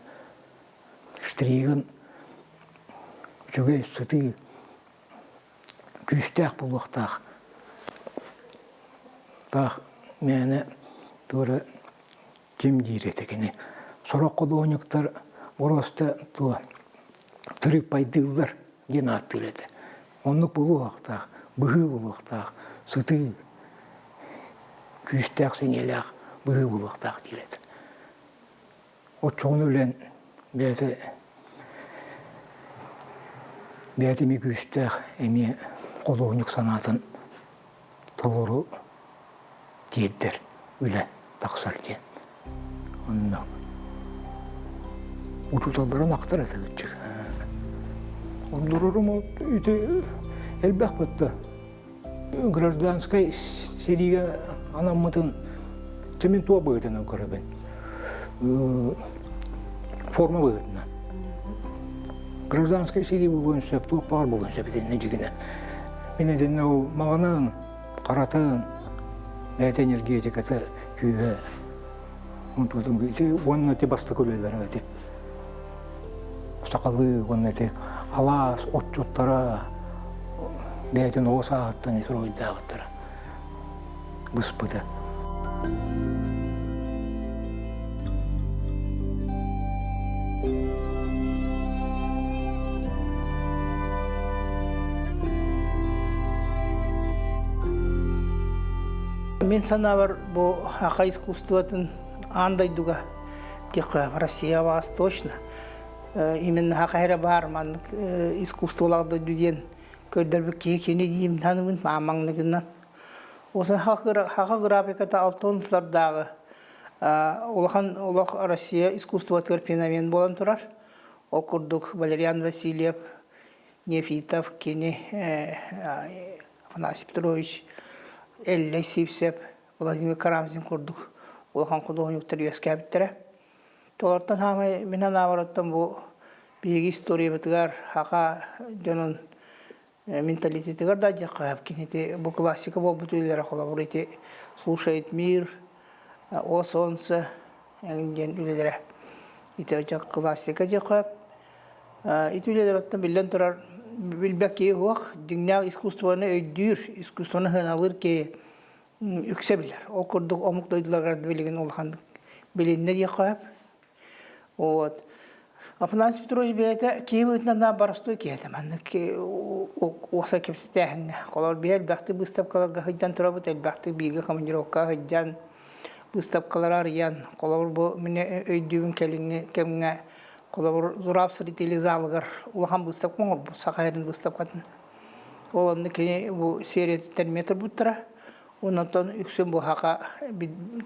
штригын үчүгэй сытыы күүстээх буолуохтаах таах мээнэ туора ким диир этэ кини сорох худуоһунньуктар боруоста туо тырыыппайдыыллар диэн ааттыыр этэ оннук буолуохтаах быһыы буолуохтаах сытыы күүстээх сэниэлээх быһыы буолуохтаах диир этэ Оччоҕуна үлэн бэйэтэ бэйэтэ эмиэ күүстээх, эмиэ худуоһунньук санаатын толору тиэрдэр үлэ тахсар диэн. Онно учууталларын ахтар этэ кыччык. Ордорорум ити элбэх бытта. Гражданскай сэриигэ анаммытын мин туох быһыытынан көрөбүн? Форма быһыытынан. Гражданскай сэрии буолуон сөп, туох баҕар буолуон сөп итиннэ дьигинэ. Мин итиннэ ол маҕанын, харатын, бэйэтэ энергетиката күүһэ уонна ити бастакы үлэлэрэ ити сахалыы уонна ити алаас отчуттара бэйэтин оҕо сааһыттан геройдаабыттара быспыта. Мин санаабар бу саха искусствотын аан дойдуга диэххэ Россия вас точно именно саха эрэ баар маннык искусстволаах дойду диэн көрдөрбүт киһи кини диим саныбын маамаҥныгынан. Осын хаха графиката алтын сыллардааҕы улахан олох Россия искусствотыгар феномен буолан турар. Ол курдук Валериан Васильев, Нефитов, кини Афанасий Петрович, Эллэй Сивцев, Владимир Карамзин курдук улахан худуоһунньуктар үөскээбиттэрэ. Толортон хаамай мин санаабар бу биһиги историябытыгар хака дьонун менталитетыгар да дьаххаһап кинити бу классика буолбут үлэлэрэ холобур ити «Слушает мир», «О солнце» диэн үлэлэрэ ити классика дьаххаһап ити үлэлэр оттон биллэн турар билбэт киһи суох дьиҥнээх искусствоны өйдүүр искусствоны сыаналыыр киһи үксэ билэр. Ол курдук омук дойдуларыгар билигин улаханнык билиннэ диэххэ сөп. Вот. Афанасий Петрович бэйэтэ киһи быһыытынан да боростуой киһи этэ. Маннык уопсай кэпсэтээһиҥҥэ. Холобур, биһи элбэхтик быыстапкаларга сылдьан турабыт, элбэхтик бииргэ командировкаҕа сылдьан, быыстапкалары арыйан, холобур, бу мин өйдүүбүн кэлиҥҥи кэмҥэ, холобур, Зураб Срители залыгар улахан быыстапка оҥорбут, Саха сирин быыстапкатын. Ол онно кини бу сериятыттан эмиэ турбуттара. Онтон үксүн бу хака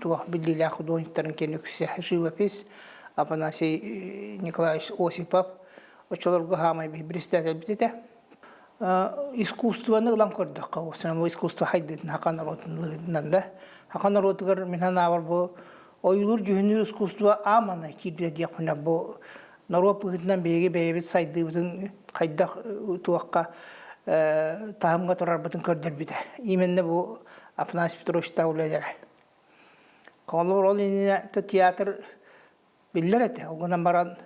туох биллиилээх художниктарын кини үксэ живопись Афанасий Николаевич Осипов оччолорго хаамай председатель этэ. Искусствоны ылан көрдөххө, основной искусство хайдытын хака норуотун быһыытынан да, хака норуотугар мин санаабар бу ойуулуур дьүһүннүүр искусство аамана киирбитэ диэхпинэ бу норуот быһыытынан биһиги бэйэбит сайдыыбытын хайдах туохха таһымҥа турарбытын көрдөрбүтэ. Именно бу Афанасий Петрович үлэлэрэ. Холобур, ол иннинэ театр биллэр этэ. Ол гынан баран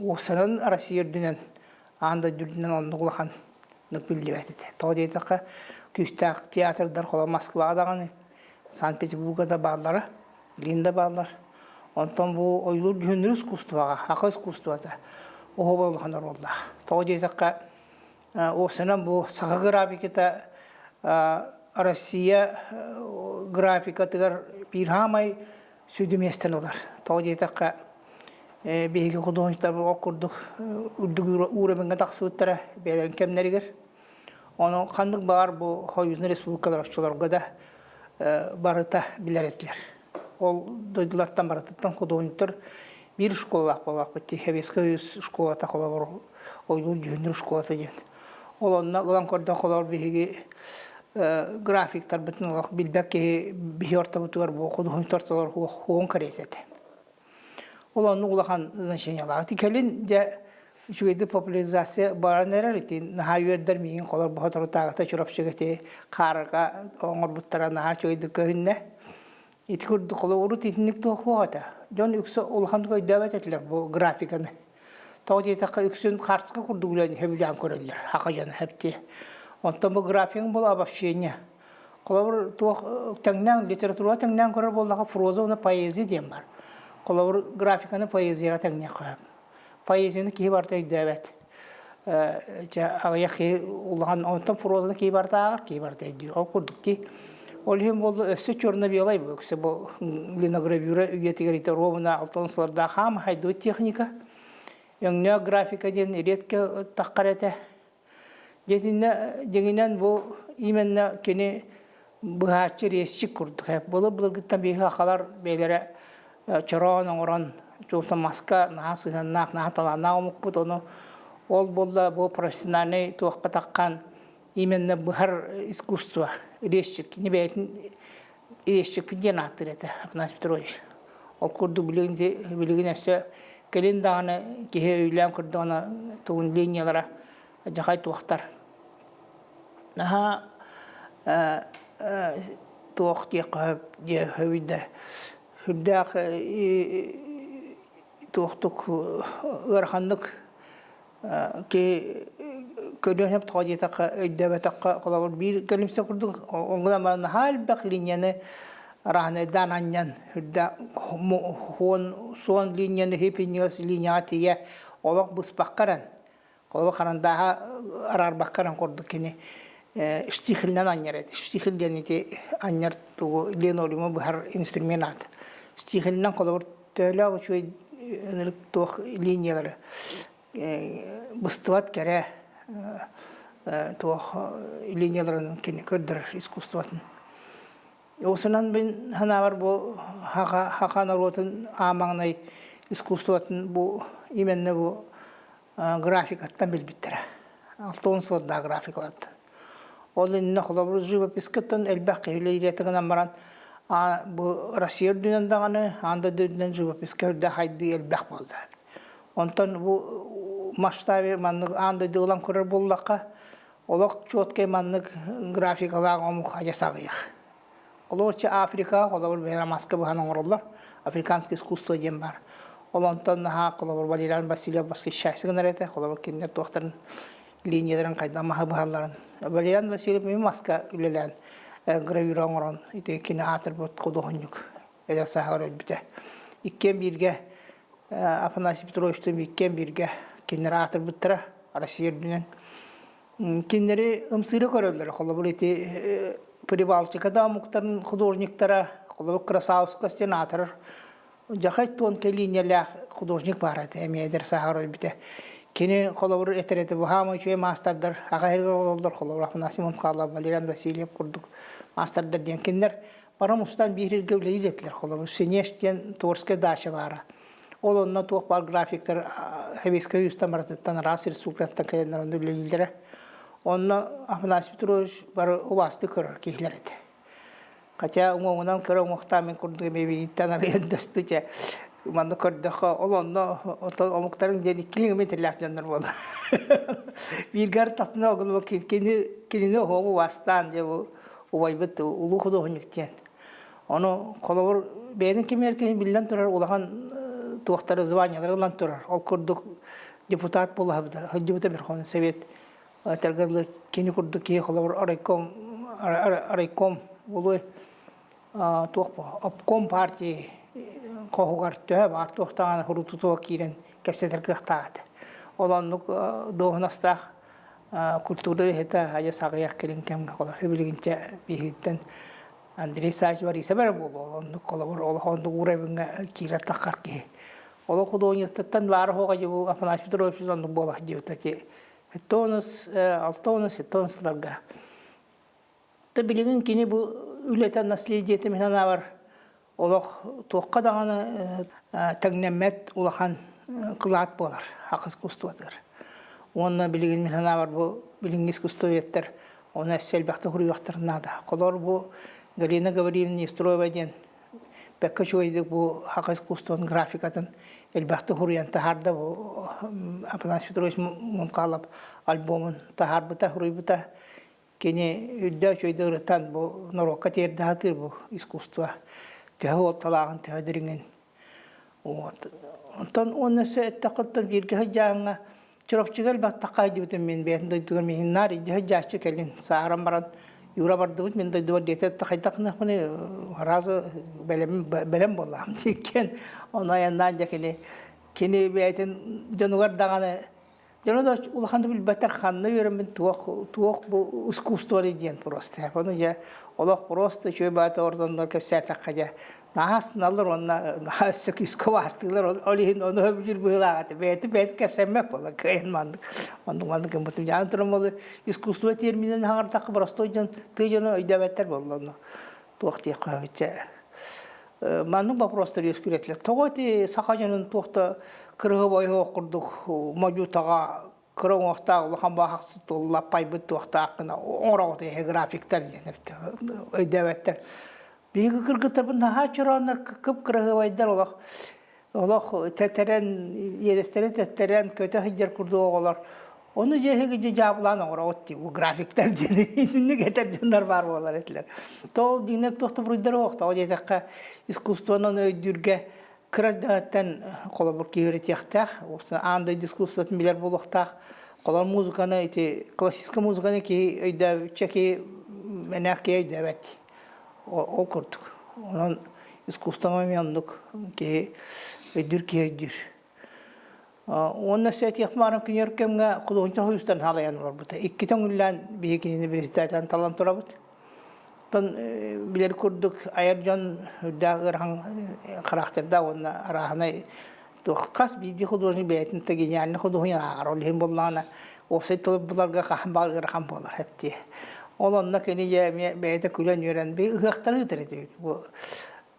уопсанан Россия үрдүнэн, аан дойду үрдүнэн оннук улаханнык биллибэт этэ. Тоҕо диэтэххэ, күүстээх театрдар холобур Москваҕа даҕаны, Санкт-Петербурга да бааллара. Линда бааллар. Онтон бу ойуулуур дьүһүннүүр искусствоҕа, саха искусствота оһуобай улахан оруоллаах. Тоҕо диэтэххэ, уопсайынан бу саха графиката Россия графикатыгар биир хаамай сүдү миэстэни ылар. Тоҕо диэтэххэ, биһиги худуоһунньуктарбыт ол курдук үрдүк уровеньҥа тахсыбыттара бэйэлэрин кэмнэригэр. Ону ханнык баҕар бу союзный республикалар оччолорго да барыта билэр этилэр. Ол дойдулартан барытыттан худуоһунньуктар биир школалаах буоллахпыт дии. Советскай Союз школата холобур ойуун дьүһүннүүр школата диэн. Ол онно ылан көрдөххө холобур биһиги Графиктарбытын олох билбэт киһи биһи ортобутугар бу худуһун тортолор хуон кэриэтэ этэ. Ол оннук улахан значениялаах. Кэлин дьэ үчүгэйдик популяризация баран эрэр ити наһаа үөрдэр миигин холор соторутааҕыта Чурапчыга ити хаарга оҥорбуттара наһаа үчүгэйдик көһүннэ. Ити курдук холобуру итинник туох суох этэ. Дьон үксэ улаханнык өйдөөбөт этилэр бу графиканы. Тоҕо диэтэххэ үксүн хаарска курдук үлэни сөбүлээн көрөллөр саха дьоно хэптиэ. Онтон бу графигын була обобщение. Холобур туох тэҥнээн литература тэҥнээн көрөр буоллахха проза уонна поэзия диэн бар. Холобур графиканы поэзияҕа тэҥниэххэ сөп. Поэзияны киһи барыта өйдөөбөт. Чэ аҕыйах киһи улахан онтон прозаны киһи барыта ааҕар, киһи барыта өйдүүр. Ол курдук дии. Ол иһин буолла өссө черно-белай бу өксө бу линогравюра үйэтигэр ити ровно алтан сылардаах хаама хайдыбыт техника. Өҥнөөх графика диэн редко таххар этэ. Дьэтиннэ дьиҥинэн бу именно кини быһааччы резчик курдук. Былыр-былыргыттан биһиги сахалар бэйэлэрэ чороон оҥорон чуолта маска наһаа сыһыаннаах, наһаа талааннаах омукпут. Ону ол буолла бу профессиональный туохха таххан именно быһар искусство резчик. Кини бэйэтин резчикпит диэн ааттыыр этэ Афанасий Петрович. Ол курдук билигин билигин өссө кэлин даҕаны киһи өйүлээн көрдөҕүнэ тугун линиялара дьахай туохтар. Наһаа туох диэххэ диэ сөбүйдэ. Сүрдээх туохтук ыараханнык киһи көрүөн сөп тоҕо диэтэххэ өйдөөбөтөххө холобур биир кэлимсэ курдук оҥгунан баран наһаа элбэх линияны араһынайдаан анньан үрдэ хуон суон линияны хипинньигас линияҕа тиийэ олох быспакка эрэн холобур харандааһа араарбакка эрэн курдук кини штихелинэн анньар этэ штихель диэн ити анньар тугу линолеуму быһар инструмент аата штихелинэн холобур төһөлөөх үчүгэй ынырык туох линиялары быстыбат кэрэ туох линияларын кини көрдөрөр искусствотын. Осунан мин санаабар бу хаха хаха норуотун аамаҥнай искусствотын бу именно бу графикаттан билбиттэрэ. Алтон сылдаах графикаларда. Ол иннинэ холобур живописькаттан элбэх киһи үлэлиирэ гынан баран бу Россия үрдүнэн даҕаны, аан дойду үрдүнэн живописка үрдэ хайдыы элбэх буолла. Онтон бу масштабе маннык аан дойду ылан көрөр буоллахха, олох четкай маннык графикалаах омук адьас аҕыйах. Олорчу Африка, холобур, бэйэлэрэ маска быһан оҥороллор. Африканское искусство диэн баар. Ол онтон наһаа, холобур, Валериан Васильев восхищайся гынар этэ. Холобур, кинилэр туохтарын линияларын хайдах маһы быһалларын. Валериан Васильев мин маска үлэлээн гравюра оҥорон ити кини аатырбыт худуоһунньук эдэр сааһыгар өлбүтэ. Иккиэн бииргэ Афанасий Петровичтыын иккиэн бииргэ кинилэр аатырбыттара Россия үрдүнэн. Кинилэри ымсыыра көрөллөрө. Холобур, ити Прибалтика да омуктарын художниктара, холобур, Красавскас диэн аатырар Дьахай тонкай линиялээх художник баар этэ, эмиэ эдэр сааһар өлбүтэ. Кини холобур этэр этэ, бу хаама үчүгэй маастардар аҕа иһигэр олороллор, холобур Афанасий Мунхалов, Валериан Васильев курдук маастардар диэн кинилэр бары мустан биир сиргэ үлэлиир этилэр. Холобур, Синеш диэн Творская дача баара. Ол онно туох баар графиктар Советскай Союзтан барытыттан араас республикаттан кэлэннэр онно үлэлииллэрэ. Онно Афанасий Петрович бары убаастыы көрөр киһилэр этэ. Хотя уҥуоҕунан кыра уҥуохтаах мин курдук эмиэ биһиттэн арыйан дөстү чэ манна көрдөххө ол онно оттон омуктарыҥ диэн иккилиҥ эмиэ тиллээх дьоннор буолар. Бииргэр татына огулу кини кинини оһуобу убаастаан дьэ бу убайбыт улуу худуоһунньук диэн. Ону холобур бэйэтин кимиэр киһи биллэн турар улахан туохтары званиялары ылан турар. Ол курдук депутат буолаһыбыта, сылдьыбыта Верховный Совет Этэргэ кини курдук киһи холобур райком райком буолуой туох обком партии хоһугар төһө баар туох даҕаны хурутутуга киирэн кэпсэтэр кыахтаах этэ. Ол оннук дуоһунастаах культура үлэһитэ адьас аҕыйах кэлин кэмҥэ холобур билигинчэ биһигиттэн Андрей Савич Борисов эрэ буолуо оннук холобур олох оннук уровеҥҥа киирэр таххар киһи. Олох художествоттан баара суоҕа дьыбу Афанасий Петрович оннук буола сылдьыбыта Тонус, алтонус, тонусларга. Та билигин кини бу үлэтэ наследиетэ мин санаабар олох туохха даҕаны тэҥнэммэт улахан кылаат буолар хах искусствотыгар. Уонна билигин мин санаабар бу билиҥҥи искусствоведтар Оны өссө элбэхтик суруйуохтарын наада. Холор бу Галина Гаврильевна Нестроева диэн бэккэ үчүгэйдик бу саха искусствотын графикатын элбэхтик суруйан таһаарда бу Афанасий Петрович Мункалов альбомун таһаарбыта, суруйбута. Кини үрдэ үчүгэйдик ырытан бу норуокка тиэрдэ сатыыр бу искусство төһө уолталааҕын, төһө дириҥин. Вот. Онтон уонна өссө эттэххэ бииргэ сылдьааһыҥҥа Чурапчыга элбэхтик хайдыбытым мин бэйэтин дойдугар миһин наар илдьэ сылдьааччы кэлин сааһыран баран Юра бардыбыт мин дойдубар диэтэ хайдах гыныахпыный сразу бэлэм бэлэм буоллаҕым диэккэн ону айаннаан дьэ кини кини бэйэтин дьонугар даҕаны дьоно да улахан да билбэттэр ханна үөрэммин туох туох бу искусство диэн просто ону дьэ олох просто үчүгэй баата ордоннор кэпсээтэххэ дьэ наһаа астыналлар уонна наһаа өссө күүскэ убаастыыллар ол иһин ону сөбүлүүр быһыылаах этэ бэйэтэ бэйэтэ кэпсэммэт буолла кыайан маннык оннук маннык гыммытым дьаан туран ол искусство терминин хаҥардахха простой дьон тыа дьоно өйдөөбөттөр буолла онно туох диэххэ сөбүччэ маннык вопростар үөскүүр этилэр тоҕо ити саха дьонун туох да кырыһы ойуох курдук модьу-таҕа кыра уҥуохтаах улахан баахсыт лаппайбыт туохтаах гына оҥороҕут эһэ графиктар диэн өйдөөбөттөр биһиги кыргыттарбыт наһаа чорооннор кып-кыраһыабайдар олох олох тэтэрэн иэдэстэрэ тэттэрэн көтө сылдьар курдук оҕолор ону дьэ эһиги дьэ дьаабылаан оҥороҕут дии бу графиктар диэн инник этэр дьоннор баар буолар этилэр тоҕо дьиҥнэр туох да буруйдара суох тоҕо диэтэххэ искусствонан өйдүүргэ Кыра эрдэҕиттэн холобур киһи үөрэтиэхтээх, аан дойду искусствотын билэр буолуохтаах. Холобур музыканы ити классическай музыканы киһи өйдөөбүччэ киһи мэнээх киһи өйдөөбөт. Ол курдук. Онон искусствоҕа эмиэ оннук киһи өйдүүр киһи өйдүүр. Уонна өссө этиэх баарым күнүөр кэмҥэ худуоһунньуктар союзтарын халайан олорбута. Икки көҥүллээн биһиги кинини председателин талан турабыт. Оттон билэр курдук айар дьон үрдээх ыарахан характердаах уонна арааһынай туох хас биирдии художник бэйэтин да гениальный художник ааҕар. Ол иһин буоллаҕына уопсай тылы буларга хаһан баҕар ыарахан буолар эптиэ. Ол онно кини дьэ эмиэ бэйэтэ күлэн-үөрэн би ыһыахтары ыытар этибит. Бу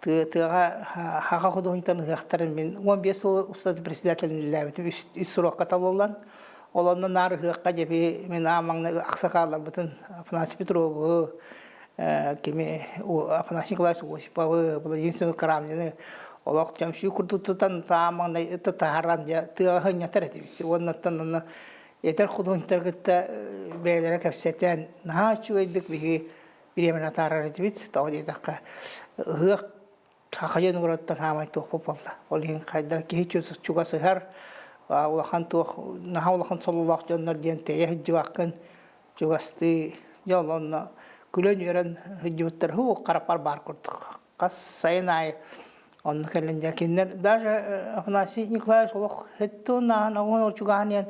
тыаҕа хаха художниктарын ыһыахтарын мин 15 сыл устата председателин үлэлээбитим үс срокка талыллан ол онно наар ыһыахха дьэби мин аан маҥнай аксакаалларбытын Афанасий Петровы кими Афанасий Николаевич Осиповы Владимир Семенович Карамзины олох чөмсүү курдук тутан аан маҥнай таһааран дьэ тыаҕа сынньатар этибит уоннаттан онно эдэр художниктары кытта бэйэлэрэ кэпсэтэн наһаа үчүгэйдик биһиги бириэмэни атаарар этибит. Тоҕо диэтэххэ, ыһыах саха дьонугар саамай туохпут буолла. Ол иһин хайдах киһи чугасыһар, улахан туох, наһаа улахан сололоох дьоннор диэн тэйэ сылдьыбаккын, чугастыы, дьэ ол онно күлэн-үөрэн сылдьыбыттар һуу хараппар баар курдук. Хас сайын аайы онно кэлэн дьэ кинилэр даже Афанасий Николаевич олох хэттуун ааһан оҕон чугаһан иһэн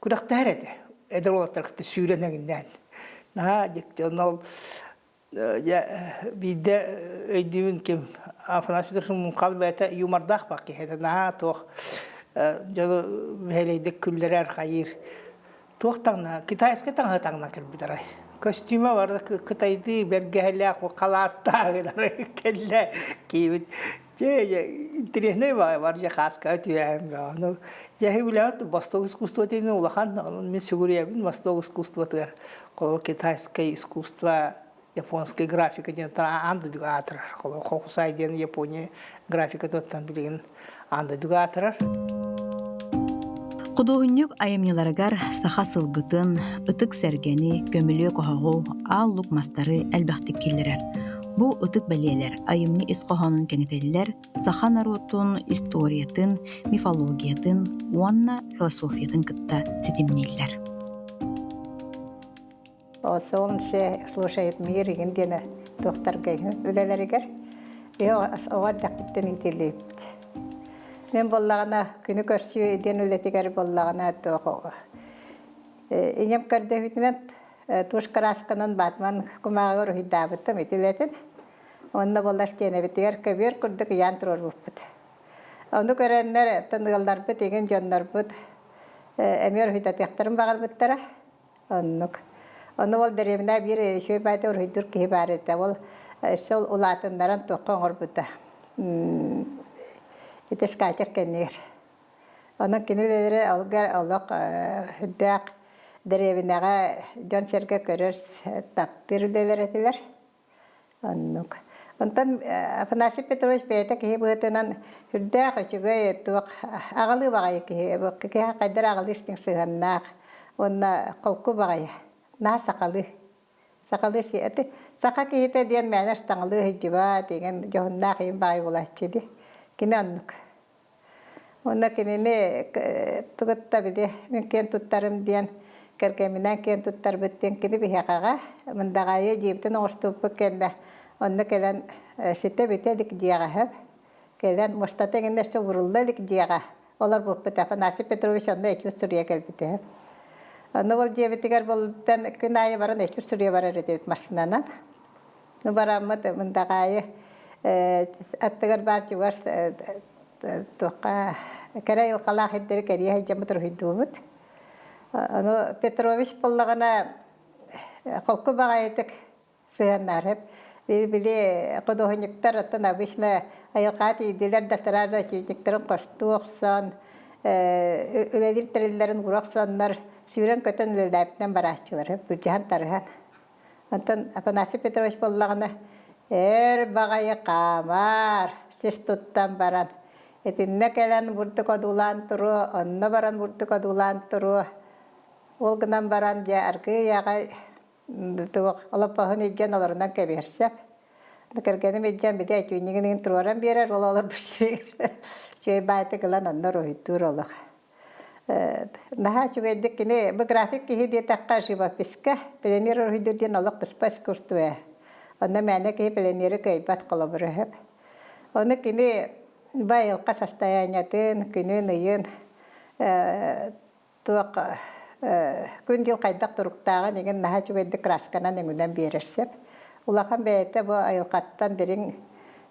күрэхтэһэр этэ. Эдэр уолаттар кытта сүүрэн эҥиннээн. Наһаа дьикти. Онно ол дьэ биирдэ өйдүүбүн ким Афанасий Петрович Мунхал бэйэтэ юмордаах бак киһи этэ. Наһаа туох дьону бэһэлэйдик күллэрэр, хайыыр. Туох таҥна, китайскай таҥаһы таҥна кэлбит арай. Көстүүмэ барыта кытайдыы бэргэһэлээх, халааттаах кэллэ киибит. Дьэ, интереснэй баҕайы бар дьэ хааска түһээн ону дьэ билэҕит восток искусствотын улахан онон мин сүгүрүйэбин восток искусствотыгар холобур китайское искусство японская графика диэн аан дойдуга аатырар холобур Хокусай диэн Япония графикатыттан билигин аан дойдуга аатырар. Худуоһунньук айымньыларыгар саха сылгытын, ытык сэргэни, көмүлүөк оһоҕу, аал лук мастары элбэхтик киллэрэр. Бу ытык бэлиэлэр айымньы ис хоһоонун кэҥэтэллэр, саха норуотун историятын, мифологиятын уонна философиятын кытта ситимнииллэр. Солнце слушает мир игин диэн туохтарга үлэлэригэр оҕо эрдэхпиттэн иитиллибит. Мен буоллаҕына күнү көрсүү диэн үлэтигэр буоллаҕына туох ийэм көрдөһүүтүнэн Туш кыраасканан Батман кумааҕыгар уһуйдаабытым ити үлэтин. Онно буоллар стенэбитигэр көбүөр курдук ыйаан туруорбуппут. Ону көрөннөр оттон ыалларбыт, игин дьоннорбут эмиэ уруһуйдатыахтарын баҕарбыттара. Оннук. Ону ол дэриэбинэ биир үчүгэй баайда уруһуйдуур киһи баар этэ. Ол өссө улаатыннаран туохха оҥорбута. Ити скатер кэннигэр. Онон кини үлэлэрэ олгар олох үрдээх. дэриэбинэҕэ дьон-сэргэ көрөр, таптыыр үлэлэр этилэр. Оннук. Онтон Афанасий Петрович бэйэтэ киһи быһыытынан сүрдээх үчүгэй туох аҕалыы баҕайы киһи. Киһи хайдах аҕалыы истиҥ сыһыаннаах уонна холку баҕайы. Наһаа сахалыы. Сахалыы ити саха киһитэ диэн мээнэ ыстаҥалыы сылдьыбат, игин дьоһуннаах ийин баҕайы буолааччы дии. Кини оннук. Уонна кинини тугутта били мин киэн туттарым диэн кэргэмминээн киэн туттарбыт диэн кини биһиэхэҕэ Мындаҕаайы дьиэбитин оҥостубуппут кэннэ онно кэлэн ситэ бүтэ илик дьиэҕэ сөп кэлэн муостата эҥинэ өссө уурулла илик дьиэҕэ олорбуппут Афанасий Петрович онно этюд суруйа кэлбитэ. Онно ол дьиэбитигэр бултан күн аайы баран этюд суруйа барар этибит массыынанан. Ну бараммыт Мындаҕаайы аттыгар баар чугас туохха кэрэ айылҕалаах сирдэри кэрийэ сылдьаммыт уруһуйдуубут. Ону Петрович буоллаҕына холку баҕайытык сыһыаннаһар. Били худуоһунньуктар оттон обычно айылҕаҕа тиийдилэр да сразу очевидниктарын хостуу охсон, үлэлиир тэриллэрин уура охсоннор сүүрэн-көтөн үлэлээбитинэн барааччылар, былдьаһан-тарыһан. Онтон Афанасий Петрович буоллаҕына эр баҕайы хаамаар, сис туттан баран, итиннэ кэлэн бурдук одуулаан туруо, онно баран бурдук одуулаан туруо. Ол гынан баран дьэ аргыый аҕай туох олоппоһун илдьэн олорунан кэбиһэр сөп. Кэргэним илдьэн били өтүүнньүгүн туруоран биэрэр, ол олорбут сиригэр үчүгэй баайтык ылан онно уруһуйдуур олох. Наһаа үчүгэйдик кини бу график киһи диэтэххэ живописка пленэр уруһуйдуур диэн олох туспа искусство. Онно мээнэ киһи пленэри кыайбат холобура сөп. Ону кини бу айылҕа состояниетын, күнүн, ыйын туох күн-дьыл хайдах туруктааҕын игин наһаа үчүгэйдик красканан өҥүнэн биэрэр сөп. Улахан бэйэтэ бу айылҕаттан дириҥ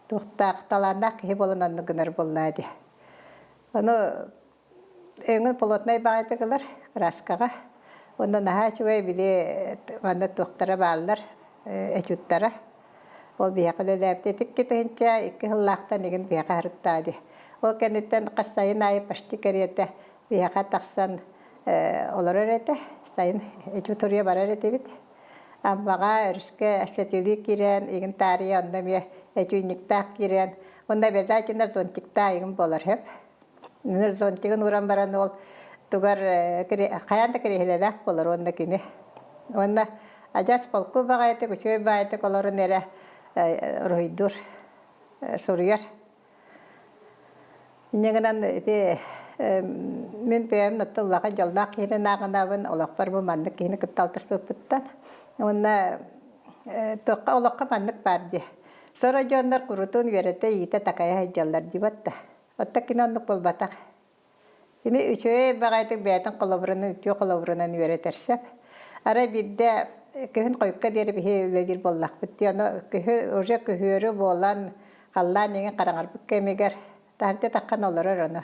туохтаах талааннаах киһи буолан оннук гынар буоллаа дии. Ону өҥүн плотнай баҕайытык ылар краскаҕа. Уонна наһаа үчүгэй били манна туохтара бааллар, этюдтара. Ол биһиэхэ үлэлээбит 2002 сыллаахтан игин биһиэхэ сырыттаа дии. Ол кэнниттэн хас сайын аайы почти кэриэтэ биһиэхэ тахсан олорор этэ. Сайын этюд суруйа барар этибит. Аммаҕа өрүскэ сөтүөлүү киирэн, игин таарыйа онно эмиэ этюдниктаах киирэн, уонна обязательно зонтиктаах игин буолар сөп. Зонтигын ууран баран ол тугар хайаан да кириэһилэлээх буолар уонна кини. Уонна адьас холку баҕайытык, үчүгэй баҕайытык олорон эрэ уруһуйдуур, суруйар. Инньэ гынан ити мин бэйэм оттон улахан дьоллоох киһини ааҕынабын, олохпор бу маннык киһини кытта алтыспыппыттан. Уонна туохха олоххо маннык баар дии. Сорох дьоннор курутун үөрэтэ, иитэ, такайа сылдьаллар дии батта. Оттон кини оннук буолбатах. Кини үчүгэй баҕайытык бэйэтин холобурунан, үтүө холобурунан үөрэтэр сөп. Арай биирдэ күһүн хойукка диэри биһи үлэлиир буоллахпыт дии. Ону күһү уже күһүөрү буолан, халлаан иҥин хараҥарбыт кэмигэр таһырдьа таххан олорор ону.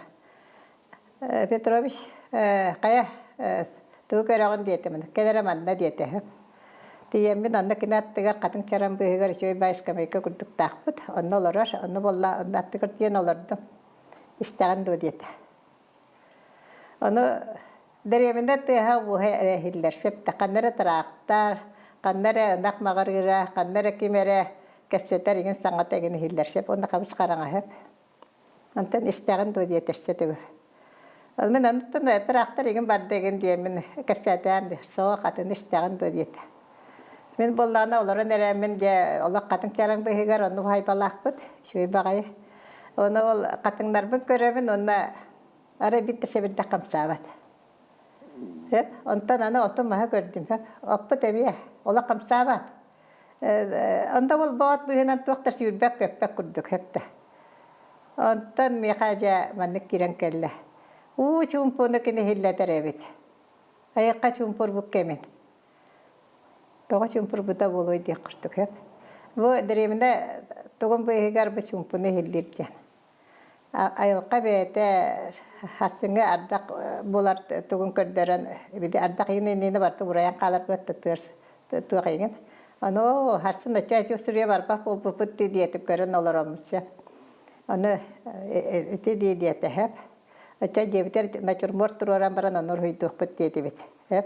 Петрович, хайа, тугу көрөҕүн диэтим. Кэл эрэ манна диэтэ. Тиийэммин онно кини аттыгар хатыҥ чаран быыһыгар үчүгэй баай скамейка курдуктаахпыт. Онно олорор, онно буолла, онно аттыгар тиийэн олордум. Истэҕин дуо диэтэ. Ону дэриэбинэ тыаһа-ууһа эрэ иһиллэр. Сөптө ханна эрэ тыраахтар, ханна эрэ ынах маҕырыыра, ханна эрэ ким эрэ кэпсэтэр игин саҥата игин иһиллэр. Сөп уонна хабыс хараҥаһы. Онтон истэҕин дуо диэтэ өссө төгүл. Ол мин онтон тыраахтар игин барда игин диэммин кэпсээтээн дии. Суох атын истэҕин дуо диэтэ. Мин буоллаҕына олорон эрэммин дьэ олох хатыҥ чараҥ быыһыгар оннук уһайбалаахпыт, үчүгэй баҕайы. Ону ол хатыҥнарбын көрөбүн уонна арай биир да сэбирдэх хамсаабат. Сөп. Онтон аны оту-маһы көрдүм. Сөп. Оппут эмиэ олох хамсаабат. Онто ол боот быыһынан туох да сүүрбэт-көппөт курдук сөп да. Онтон миэхэ дьэ маннык киирэн кэллэ. Уу чуумпуну кини иһиллэтэр эбит. Айыкка чуумпурбут кэмин. Тоҕо чуумпурбута буолуой диэх курдук сөп. Бу дэриэбинэ тугун быыһыгар бу чуумпуну иһиллиир диэн. Айылҕа бэйэтэ сарсыҥҥы ардах буолар тугун көрдөрөн били ардах иһин иннинэ барыта урайан хааларбыт туох иһин. Ону сарсын оччо эти суруйа барбах буолбуппут дии диэтик көрөн олороммут. Ону ити дии диэтэ сөп. Оччо дьиэбитигэр натюрморт туруоран баран ону уруһуйдуохпут диэтибит. Сөп.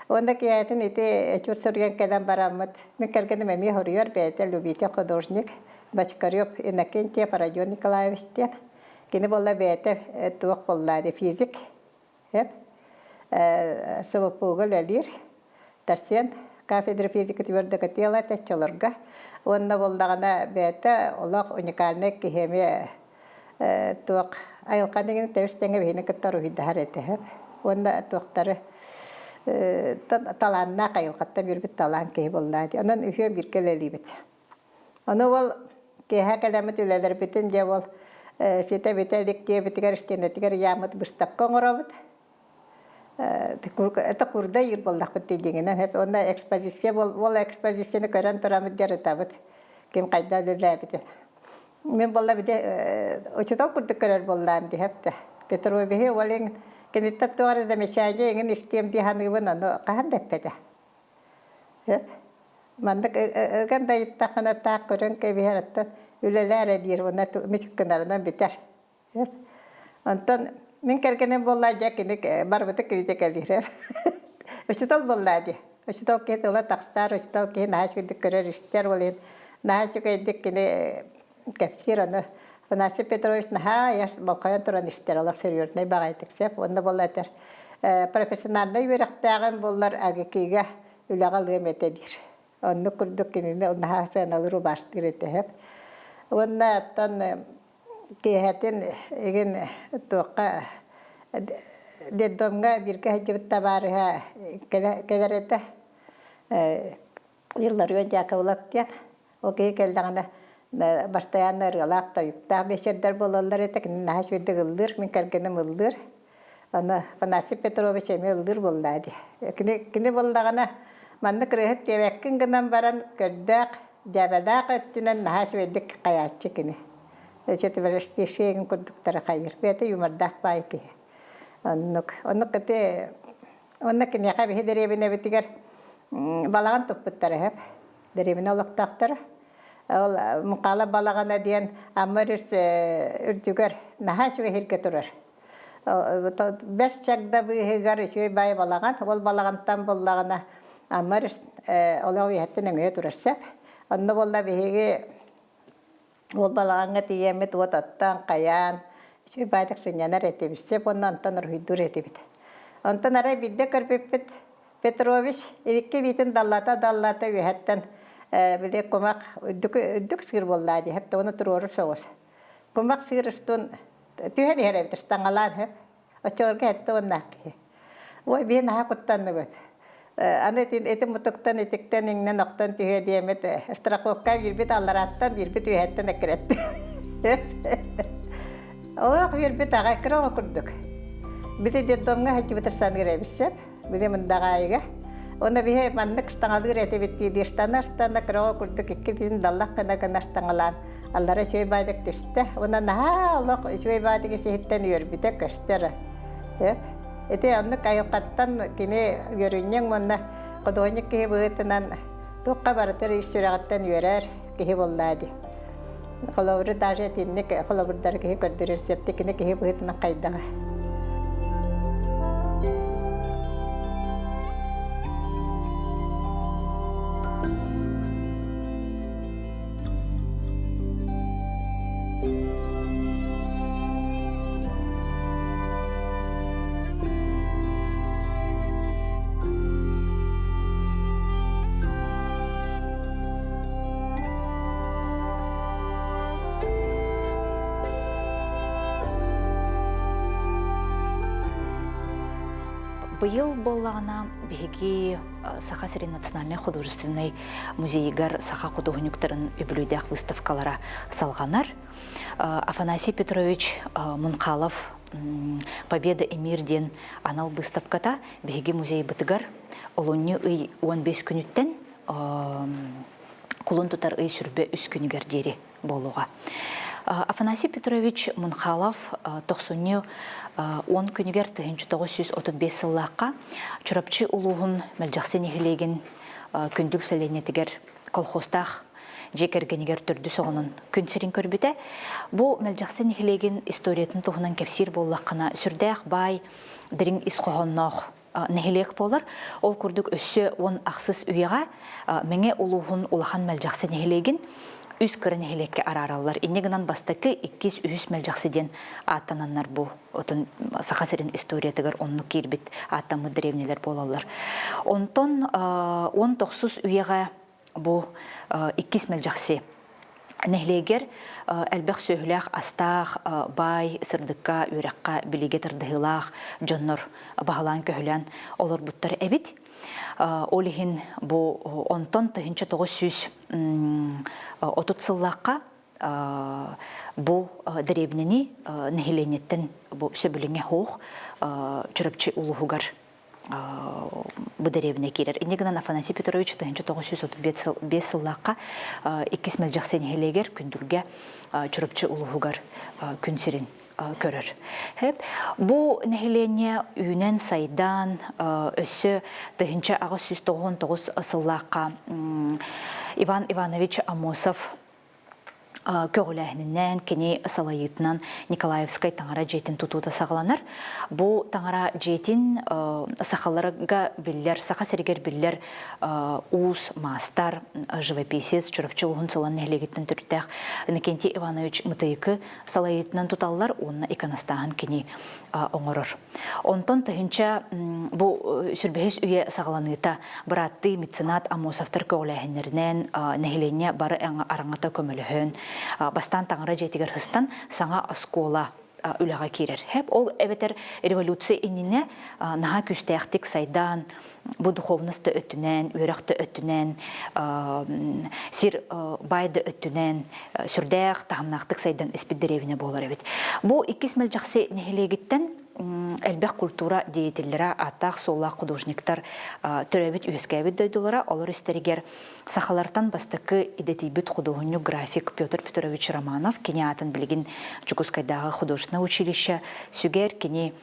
Уонна киэһэтин ити этюд суруйан кэлэн бараммыт, мин кэргэним эмиэ суруйар бэйэтэ любитель художник Бочкарев Иннокентьев Родион Николаевич диэн. Кини буолла бэйэтэ туох буолла физик, СВПУга үлэлиир. Доцент кафедра физики твердого тела оччолорго. Уонна буоллаҕына бэйэтэ олох уникальнай киһи эмиэ туох айылҕаны игин тэбис тэҥэ биһини кытта уруһуйдаһар этэ. Уонна туохтары талааннаах айылҕаттан биэрбит талаан киһи буоллаа дии. Онон үһүөн бииргэ үлэлиибит. Ону ол киэһэ кэлэммит үлэлэрбитин дьэ ол ситэ бүтэ илик диэбитигэр истиэнэтигэр ыйааммыт быыстапка оҥоробут. Это курда ыйыыр буоллахпыт дии дьиҥинэн уонна экспозиция ол экспозицияны көрөн тураммыт дьарытабыт ким хайда үлэлээбитин. Мин буолла бити учуутал курдук көрөр буоллаам дии хэптэ. Петровиһи ол киниттэн туох эрэ замечание эҥин истиэм дии саныыбын ону хаһан да эппэтэ. Маннык ыган да ыйыттаххына таах көрөн кэбиһэр оттон үлэлээ эрэ диир уонна мүчүк гынарынан бүтэр. Онтон мин кэргэним буоллаа дьэ кини барбыты критикэлиирэ. Учуутал буоллаа дии. Учуутал киһи тыла тахсар, учуутал киһи наһаа үчүгэйдик көрөр-истэр, ол иһин наһаа үчүгэйдик кини кэпсиир ону Афанасий Петрович наһаа айар болхойон туран истэр олох серьезный баҕайытык сөп уонна буолла этэр профессиональнай үөрэхтээҕим буоллар АГКИга үлэҕэ ылыам этэ диир. Оннук курдук кинини наһаа сыаналыыр убаастыыр этэ сөп. Уонна оттон киэһэтин игин туохха детдомҥа бииргэ сылдьыбыт табаарыһа кэлэр этэ. Илларион Дьаакыбылап диэн. Ол киһи кэллэҕинэ бастайаанна ырыалаах тойуктаах биэчэрдэр буолаллар этэ. Кини наһаа үчүгэйдик ыллыыр, мин кэргэним ыллыыр. Аны Афанасий Петрович эмиэ ыллыыр буоллаа дии. Кини, кини буоллаҕына маннык ырыаһыт диэбэккин гынан баран көрдөөх, дьээбэлээх өттүнэн наһаа үчүгэйдик хайааччы кини. Четверостишиегин курдуктары хайыыр. Бэйэтэ юмордаах баай киһи. Оннук. Оннук ити Онно киниэхэ биһи дэриэбинэбитигэр балаҕан туппуттара үһү. Дэриэбинэ олохтоохторо. Ол Мукаала балаҕана диэн Амма өрүс үрдүгэр наһаа үчүгэй сиргэ турар. Бэс чагда быыһыгар үчүгэй баай балаҕан. Ол балаҕантан буллаҕына Амма өрүс олох үөһэттэн өҥөйө турар сөп. Онно буолла биһиги Ол балаҕаҥҥа тиийэммит уот оттоон, хайаан, үчүгэй баайдык сынньанар этибит. Сөп уонна онтон уруһуйдуур этибит. Онтон арай биирдэ көрбүппүт Петрович икки илиитин даллата-даллата үөһэттэн били кумах үрдүк, үрдүк сыыр буоллаа дии, хэп уонна туруору соҕус. Кумах сыыр устун түһэн иһэр эбит, ыстаҥалаан хэп. Оччолорго этте уоннаах киһи. Ой, биһи наһаа куттанныбыт. Аны ити мутуктан итиктэн иҥнэн охтон түһүө диэммит страховка биирбит алларааттан биирбит үөһэттэн эккирэтти. Олох үөрбүт аҕай кыра оҕо курдук. Били детдомҥа сылдьыбытыр саныыр эбит сөп. Били мындаҕаайыга. Уонна биһи маннык ыстаҥалыыр этибит дии ыстана ыстана кыра оҕо курдук икки илиитин даллах гына гына ыстаҥалаан Аллара үчүгэй баайдык түстэ уонна наһаа олох үчүгэй баайдык ис-иһиттэн үөрбүтэ көстөр. Ити оннук айылҕаттан кини үөрүнньэҥ уонна худуоһунньук киһи быһыытынан туохха барытыгар ис сүрэҕиттэн үөрэр киһи буоллаа дии. Холобуру даже итинник холобурдары киһи көрдөрөр сөп кини киһи быһыытынан хайдаҕа. Быйыл буоллаҕына биһиги Саха сирин национальнай художественнай музейыгар саха худуоһунньуктарын үбүлүөйдээх выставкалара салҕанар. Афанасий Петрович Мунхалов «Победа и мир» диэн анал быыстапката биһиги музейбытыгар олунньу ый 15 күнүттэн кулун тутар ый сүрбэ үс күнүгэр диэри буолуоҕа. Афанасий Петрович Мунхалов тохсунньу 10 күнүгэр 1935 сыллаахха Чурапчы улууһун Мэлдьэхси нэһилиэгин Күндүл сэлиэнньэтигэр колхозтаах дьиэ кэргэнигэр төрдүс оҕонон күн сирин көрбүтэ. Бу Мэлдьэхси нэһилиэгин историятын туһунан кэпсиир буоллаххына, сүрдээх баай, дириҥ ис хоһоонноох. нэһилиэк буолар. Ол курдук өссө 10 ахсыс үйэҕэ Мэҥэ улууһун Улахан Мэлдьэхси нэһилиэгин үс кыра нэһилиэккэ араараллар. Инньэ гынан бастакы, иккис, үһүс Мэлдьэхси диэн ааттананнар бу отон Саха сирин историятыгар оннук киирбит ааттаммыт дэриэбинэлэр буолаллар. Онтон 19 үйэҕэ бу иккис Мэлдьэхси нэһилиэгэр элбэх сүөһүлээх астаах, баай, сырдыкка, үөрэххэ, билиигэ тардыһыылаах дьоннор баһылаан-көһүлээн олорбуттар эбит. Ол иһин бу онтон 1930 сыллаахха бу дэриэбинэни нэһилиэнньэттэн бу сөбүлэҥэ суох Чурапчы улууһугар бу дэриэбинэ киирэр. Инньэ гынан Афанасий Петрович 1935 сыллаахха иккис Мэлдьэхси нэһилиэгэр Күндүлгэ Чурапчы улууһугар күн сирин көрөр. Бу нэһилиэнньэ үүнэн-сайдан өссө 1899 сыллаахха Иван Иванович Аммосов көҕүлээһининэн, кини салайыытынан Николаевскай таҥара дьиэтин тутуута саҕаланар. Бу таҥара дьиэтин сахаларга биллэр, Саха сиригэр биллэр уус маастар, живописец, Чурапчы улууһун Сылан нэһилиэгиттэн төрүттээх Иннокентий Иванович Мытыйыкы салайыытынан туталлар уонна иконостаһын кини оҥорор. Онтон тыһыынча бу сүрбэһис үйэ саҕаланыыта бырааттыы меценат Аммосовтар көҕүлээһиннэринэн нэһилиэнньэ бары араҥата көмөлөһөн бастаан таҥара дьиэтигэр сыстан саҥа оскуола үлэҕэ киирэр. Ол эбэтэр революция иннинэ наһаа күүстээхтик сайдан бу духовность да өттүнэн, үөрэх да өттүнэн, сир баай да өттүнэн сүрдээх таһымнаахтык сайдан испит дэриэбинэ буолар эбит. Бу иккис Мэлдьэхси нэһилиэгиттэн элбэх культура деятеллэрэ, ааттаах-суоллаах художниктар төрөөбүт-үөскээбит дойдулара, олор истэригэр сахалартан бастакы идэтийбит худуоһунньук график Петр Петрович Романов, кини аатын билигин Дьокуускайдааҕы художественное училище сүгэр, кини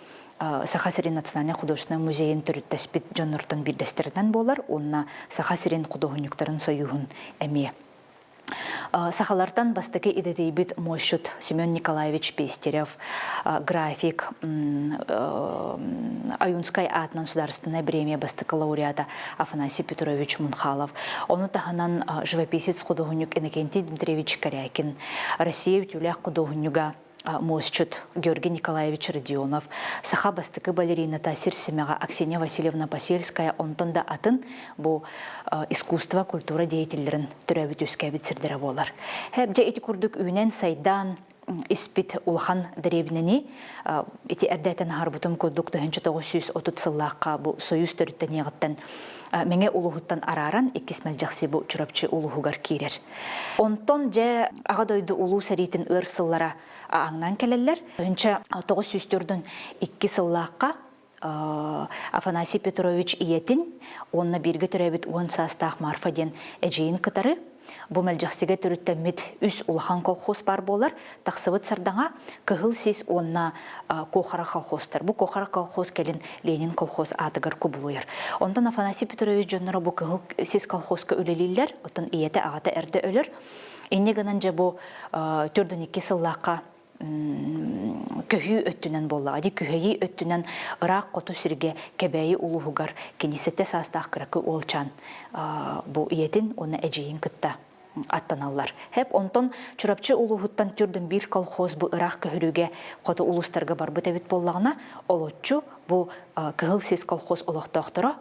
Саха сирин национальнай художественнай музейын төрүттэспит дьоннортон биирдэстэринэн буолар уонна Саха сирин худуоһунньуктарын сойууһун эмиэ. Сахалартан бастакы идэтийбит муосчут Семен Николаевич Пестерев, график, Ойуунскай аатынан судаарыстыбаннай бириэмийэ бастакы лауреата Афанасий Петрович Мунхалов, ону таһынан живописец худуоһунньук Иннокентий Дмитриевич Корякин, Россия үтүөлээх худуоһунньуга муосчут Георгий Николаевич Родионов, саха бастакы балерината сир симэҕэ Аксения Васильевна Посельская, онтон да атын бу искусство, культура деятеллэрин төрөөбүт-үөскээбит сирдэрэ буолар. Дьэ ити курдук үүнэн-сайдан испит улахан дэриэбинэни ити эрдээтэн аһарбытым курдук 1930 сыллаахха бу Союз төрүттэниэҕиттэн Мэҥэ улууһуттан арааран иккис Мэлдьэхси бу Чурапчы улууһугар киирэр. Онтон дьэ Аҕа дойду Улуу сэриитин ыар сыллара ааҥнаан кэлэллэр. 1942 сыллаахха Афанасий Петрович ийэтин уонна бииргэ төрөөбүт уон саастаах Марфа диэн эдьиийин кытары бу Мэлдьэхсигэ төрүттэммит үс улахан колхоз баар буолар. Тахсыбыт сардаҥа Кыһыл Сис уонна Куохара колхозтар. Бу Куохара колхоз кэлин Ленин колхоз аатыгар кубулуйар. Онтон Афанасий Петрович дьонноро бу Кыһыл Сис колхозка үлэлииллэр. Оттон ийэтэ аҕата эрдэ өлөр. Инньэ гынан дьэ бу 42 сыллаахха көһүү өттүнэн буоллаҕа дии күһэйии өттүнэн ыраах хоту сиргэ Кэбээйи улууһугар кини сэттэ саастаах кыракый уолчаан бу ийэтин уонна эдьиийин кытта аттаналлар. Хэп онтон Чурапчы улууһуттан түрдүн биир колхоз бу ыраах көһөрүүгэ хоту улуустарга барбыт эбит буоллаҕына, олоччу бу Кыһыл Сис колхоз олохтоохторо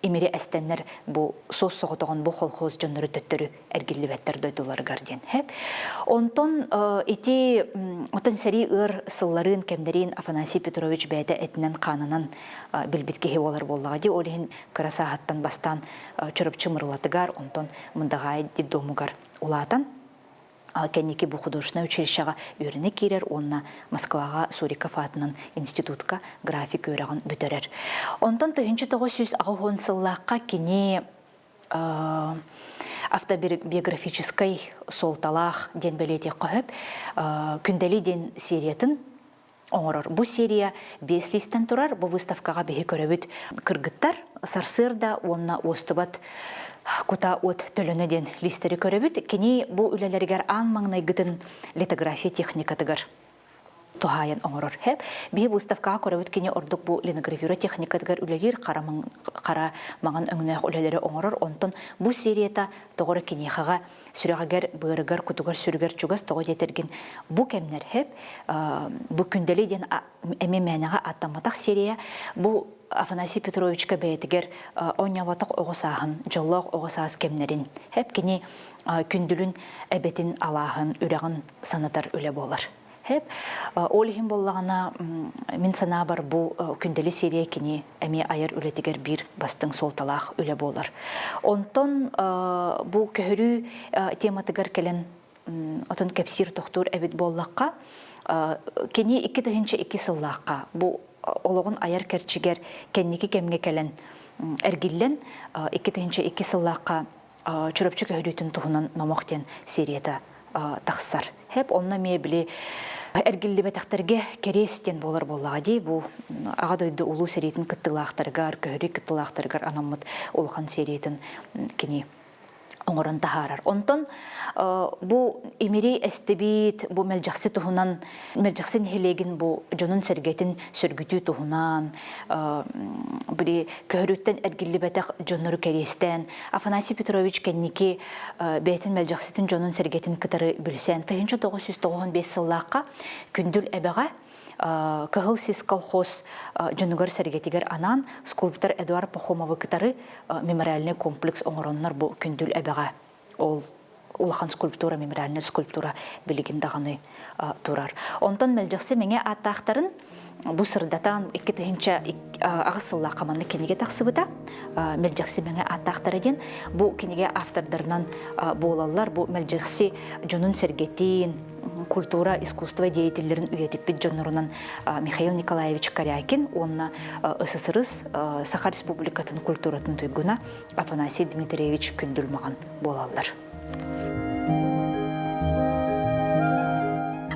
имири эстэннэр бу суос соҕотоҕун бу колхоз дьоннору төттөрү эргиллибэттэр дойдуларыгар диэн. Хэп. Онтон ити отон сэрии ыар сылларын кэмнэрин Афанасий Петрович бэйэтэ этинэн-хаанынан билбит киһи буолар буоллаҕа дии. Ол иһин кыра сааһыттан бастаан Чурапчы Мырылатыгар, онтон Мындаҕаай детдомугар улаатан кэнники бу художественнай училищеҕа үөрэнэ киирэр уонна Москваҕа Суриков аатынан институтка график үөрэҕин бүтэрэр. Онтон 1980 сыллаахха кини автобиографическай суолталаах диэн бэлиэтиэххэ сөп Күндэли диэн сериятын оҥорор. Бу серия биэс лиистэн турар. Бу выставкаҕа биһи көрөбүт кыргыттар сарсыарда уонна уостубат кута от төлөнө диэн лиистэри көрөбүт. Кини бу үлэлэригэр аан маҥнайгытын литография техникатыгар. туһаайан оҥорор. Хэп биһи выставкаҕа көрөбүт кини ордук бу линогравюра техникатыгар үлэлиир хара хара маҥан өҥнөөх үлэлэри оҥорор. Онтон бу серията тоҕо эрэ киниэхэҕэ сүрэҕигэр, быарыгар, кутугар, сүрүгэр чугас тоҕо диэтэргин бу кэмнэр хэп бу күндэли диэн эмиэ мээнэҕэ аттамматах серия бу Афанасий Петровичка бэйэтигэр оонньооботох оҕо сааһын, дьоллоох оҕо саас кэмнэрин хэп кини күндүлүн эбэтин алааһын, үрэҕин санатар үлэ буолар. Хэп ол иһин буоллаҕына мин санаабар бу күндэли серия кини эмиэ айар үлэтигэр биир бастыҥ суолталаах үлэ буолар. Онтон бу көһөрүү тематыгар кэлэн отон кэпсиир тохтуур эбит буоллахха, кини 2002 сыллаахха бу олоҕун айар кэрчигэр кэнники кэмҥэ кэлэн эргиллэн 2002 сыллаахха Чурапчы көһөрүүтүн туһунан номох диэн серията тахсар. Хэп онно эмиэ били эргиллибэтэхтэргэ кэриэс диэн буолар буоллаҕа дии бу Аҕа дойду улуу сэриитин кыттыылаахтарыгар, көһөрүү кыттыылаахтарыгар анаммыт улахан сериятын кини оҥорон таһаарар. Онтон бу имири эстибит, бу мэлдьэхси туһунан, мэлдьэхси нэһилиэгин бу дьонун-сэргэтин сөргүтүү туһунан, били көһөрүүттэн эргиллибэтэх дьоннору кэриэстээн, Афанасий Петрович кэнники бэйэтин мэлдьэхситин дьонун-сэргэтин кытары билсэн, 1995 сыллаахха Күндүл эбэҕэ Кыһыл сис колхоз дьонугар-сэргэтигэр анаан скульптор Эдуард Пахомовы кытары мемориальный комплекс оҥороннор бу Күндүл эбэҕэ ол улахан скульптура, мемориальный скульптура билигин даҕаны турар. Онтон Мэлдьэхси Мэҥэ ааттаахтарын бу сырдатан 2008 сыллаахха маннык кинигэ тахсыбыта. Мэлдьэхси Мэҥэ ааттаахтара диэн бу кинигэ автордарынан буолаллар. Бу Мэлдьэхси дьонун-сэргэтин, культура, искусство деятеллэрин үйэтиппит дьоннорунан Михаил Николаевич Корякин уонна СССР Саха Республикатын культуратын туйгуна Афанасий Дмитриевич Күндүл буолаллар.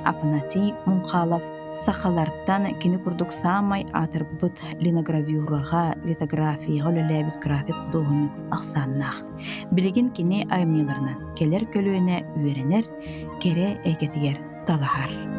Афанасий Мунхалов сахалартан кини курдук саамай аатырбыт линогравюраҕа, литографияҕа үлэлээбит график худуоһунньук ахсааннаах. Билигин кини айымньыларынан кэлэр көлүөнэ үөрэнэр, кэрэ эйгэтигэр талаһар.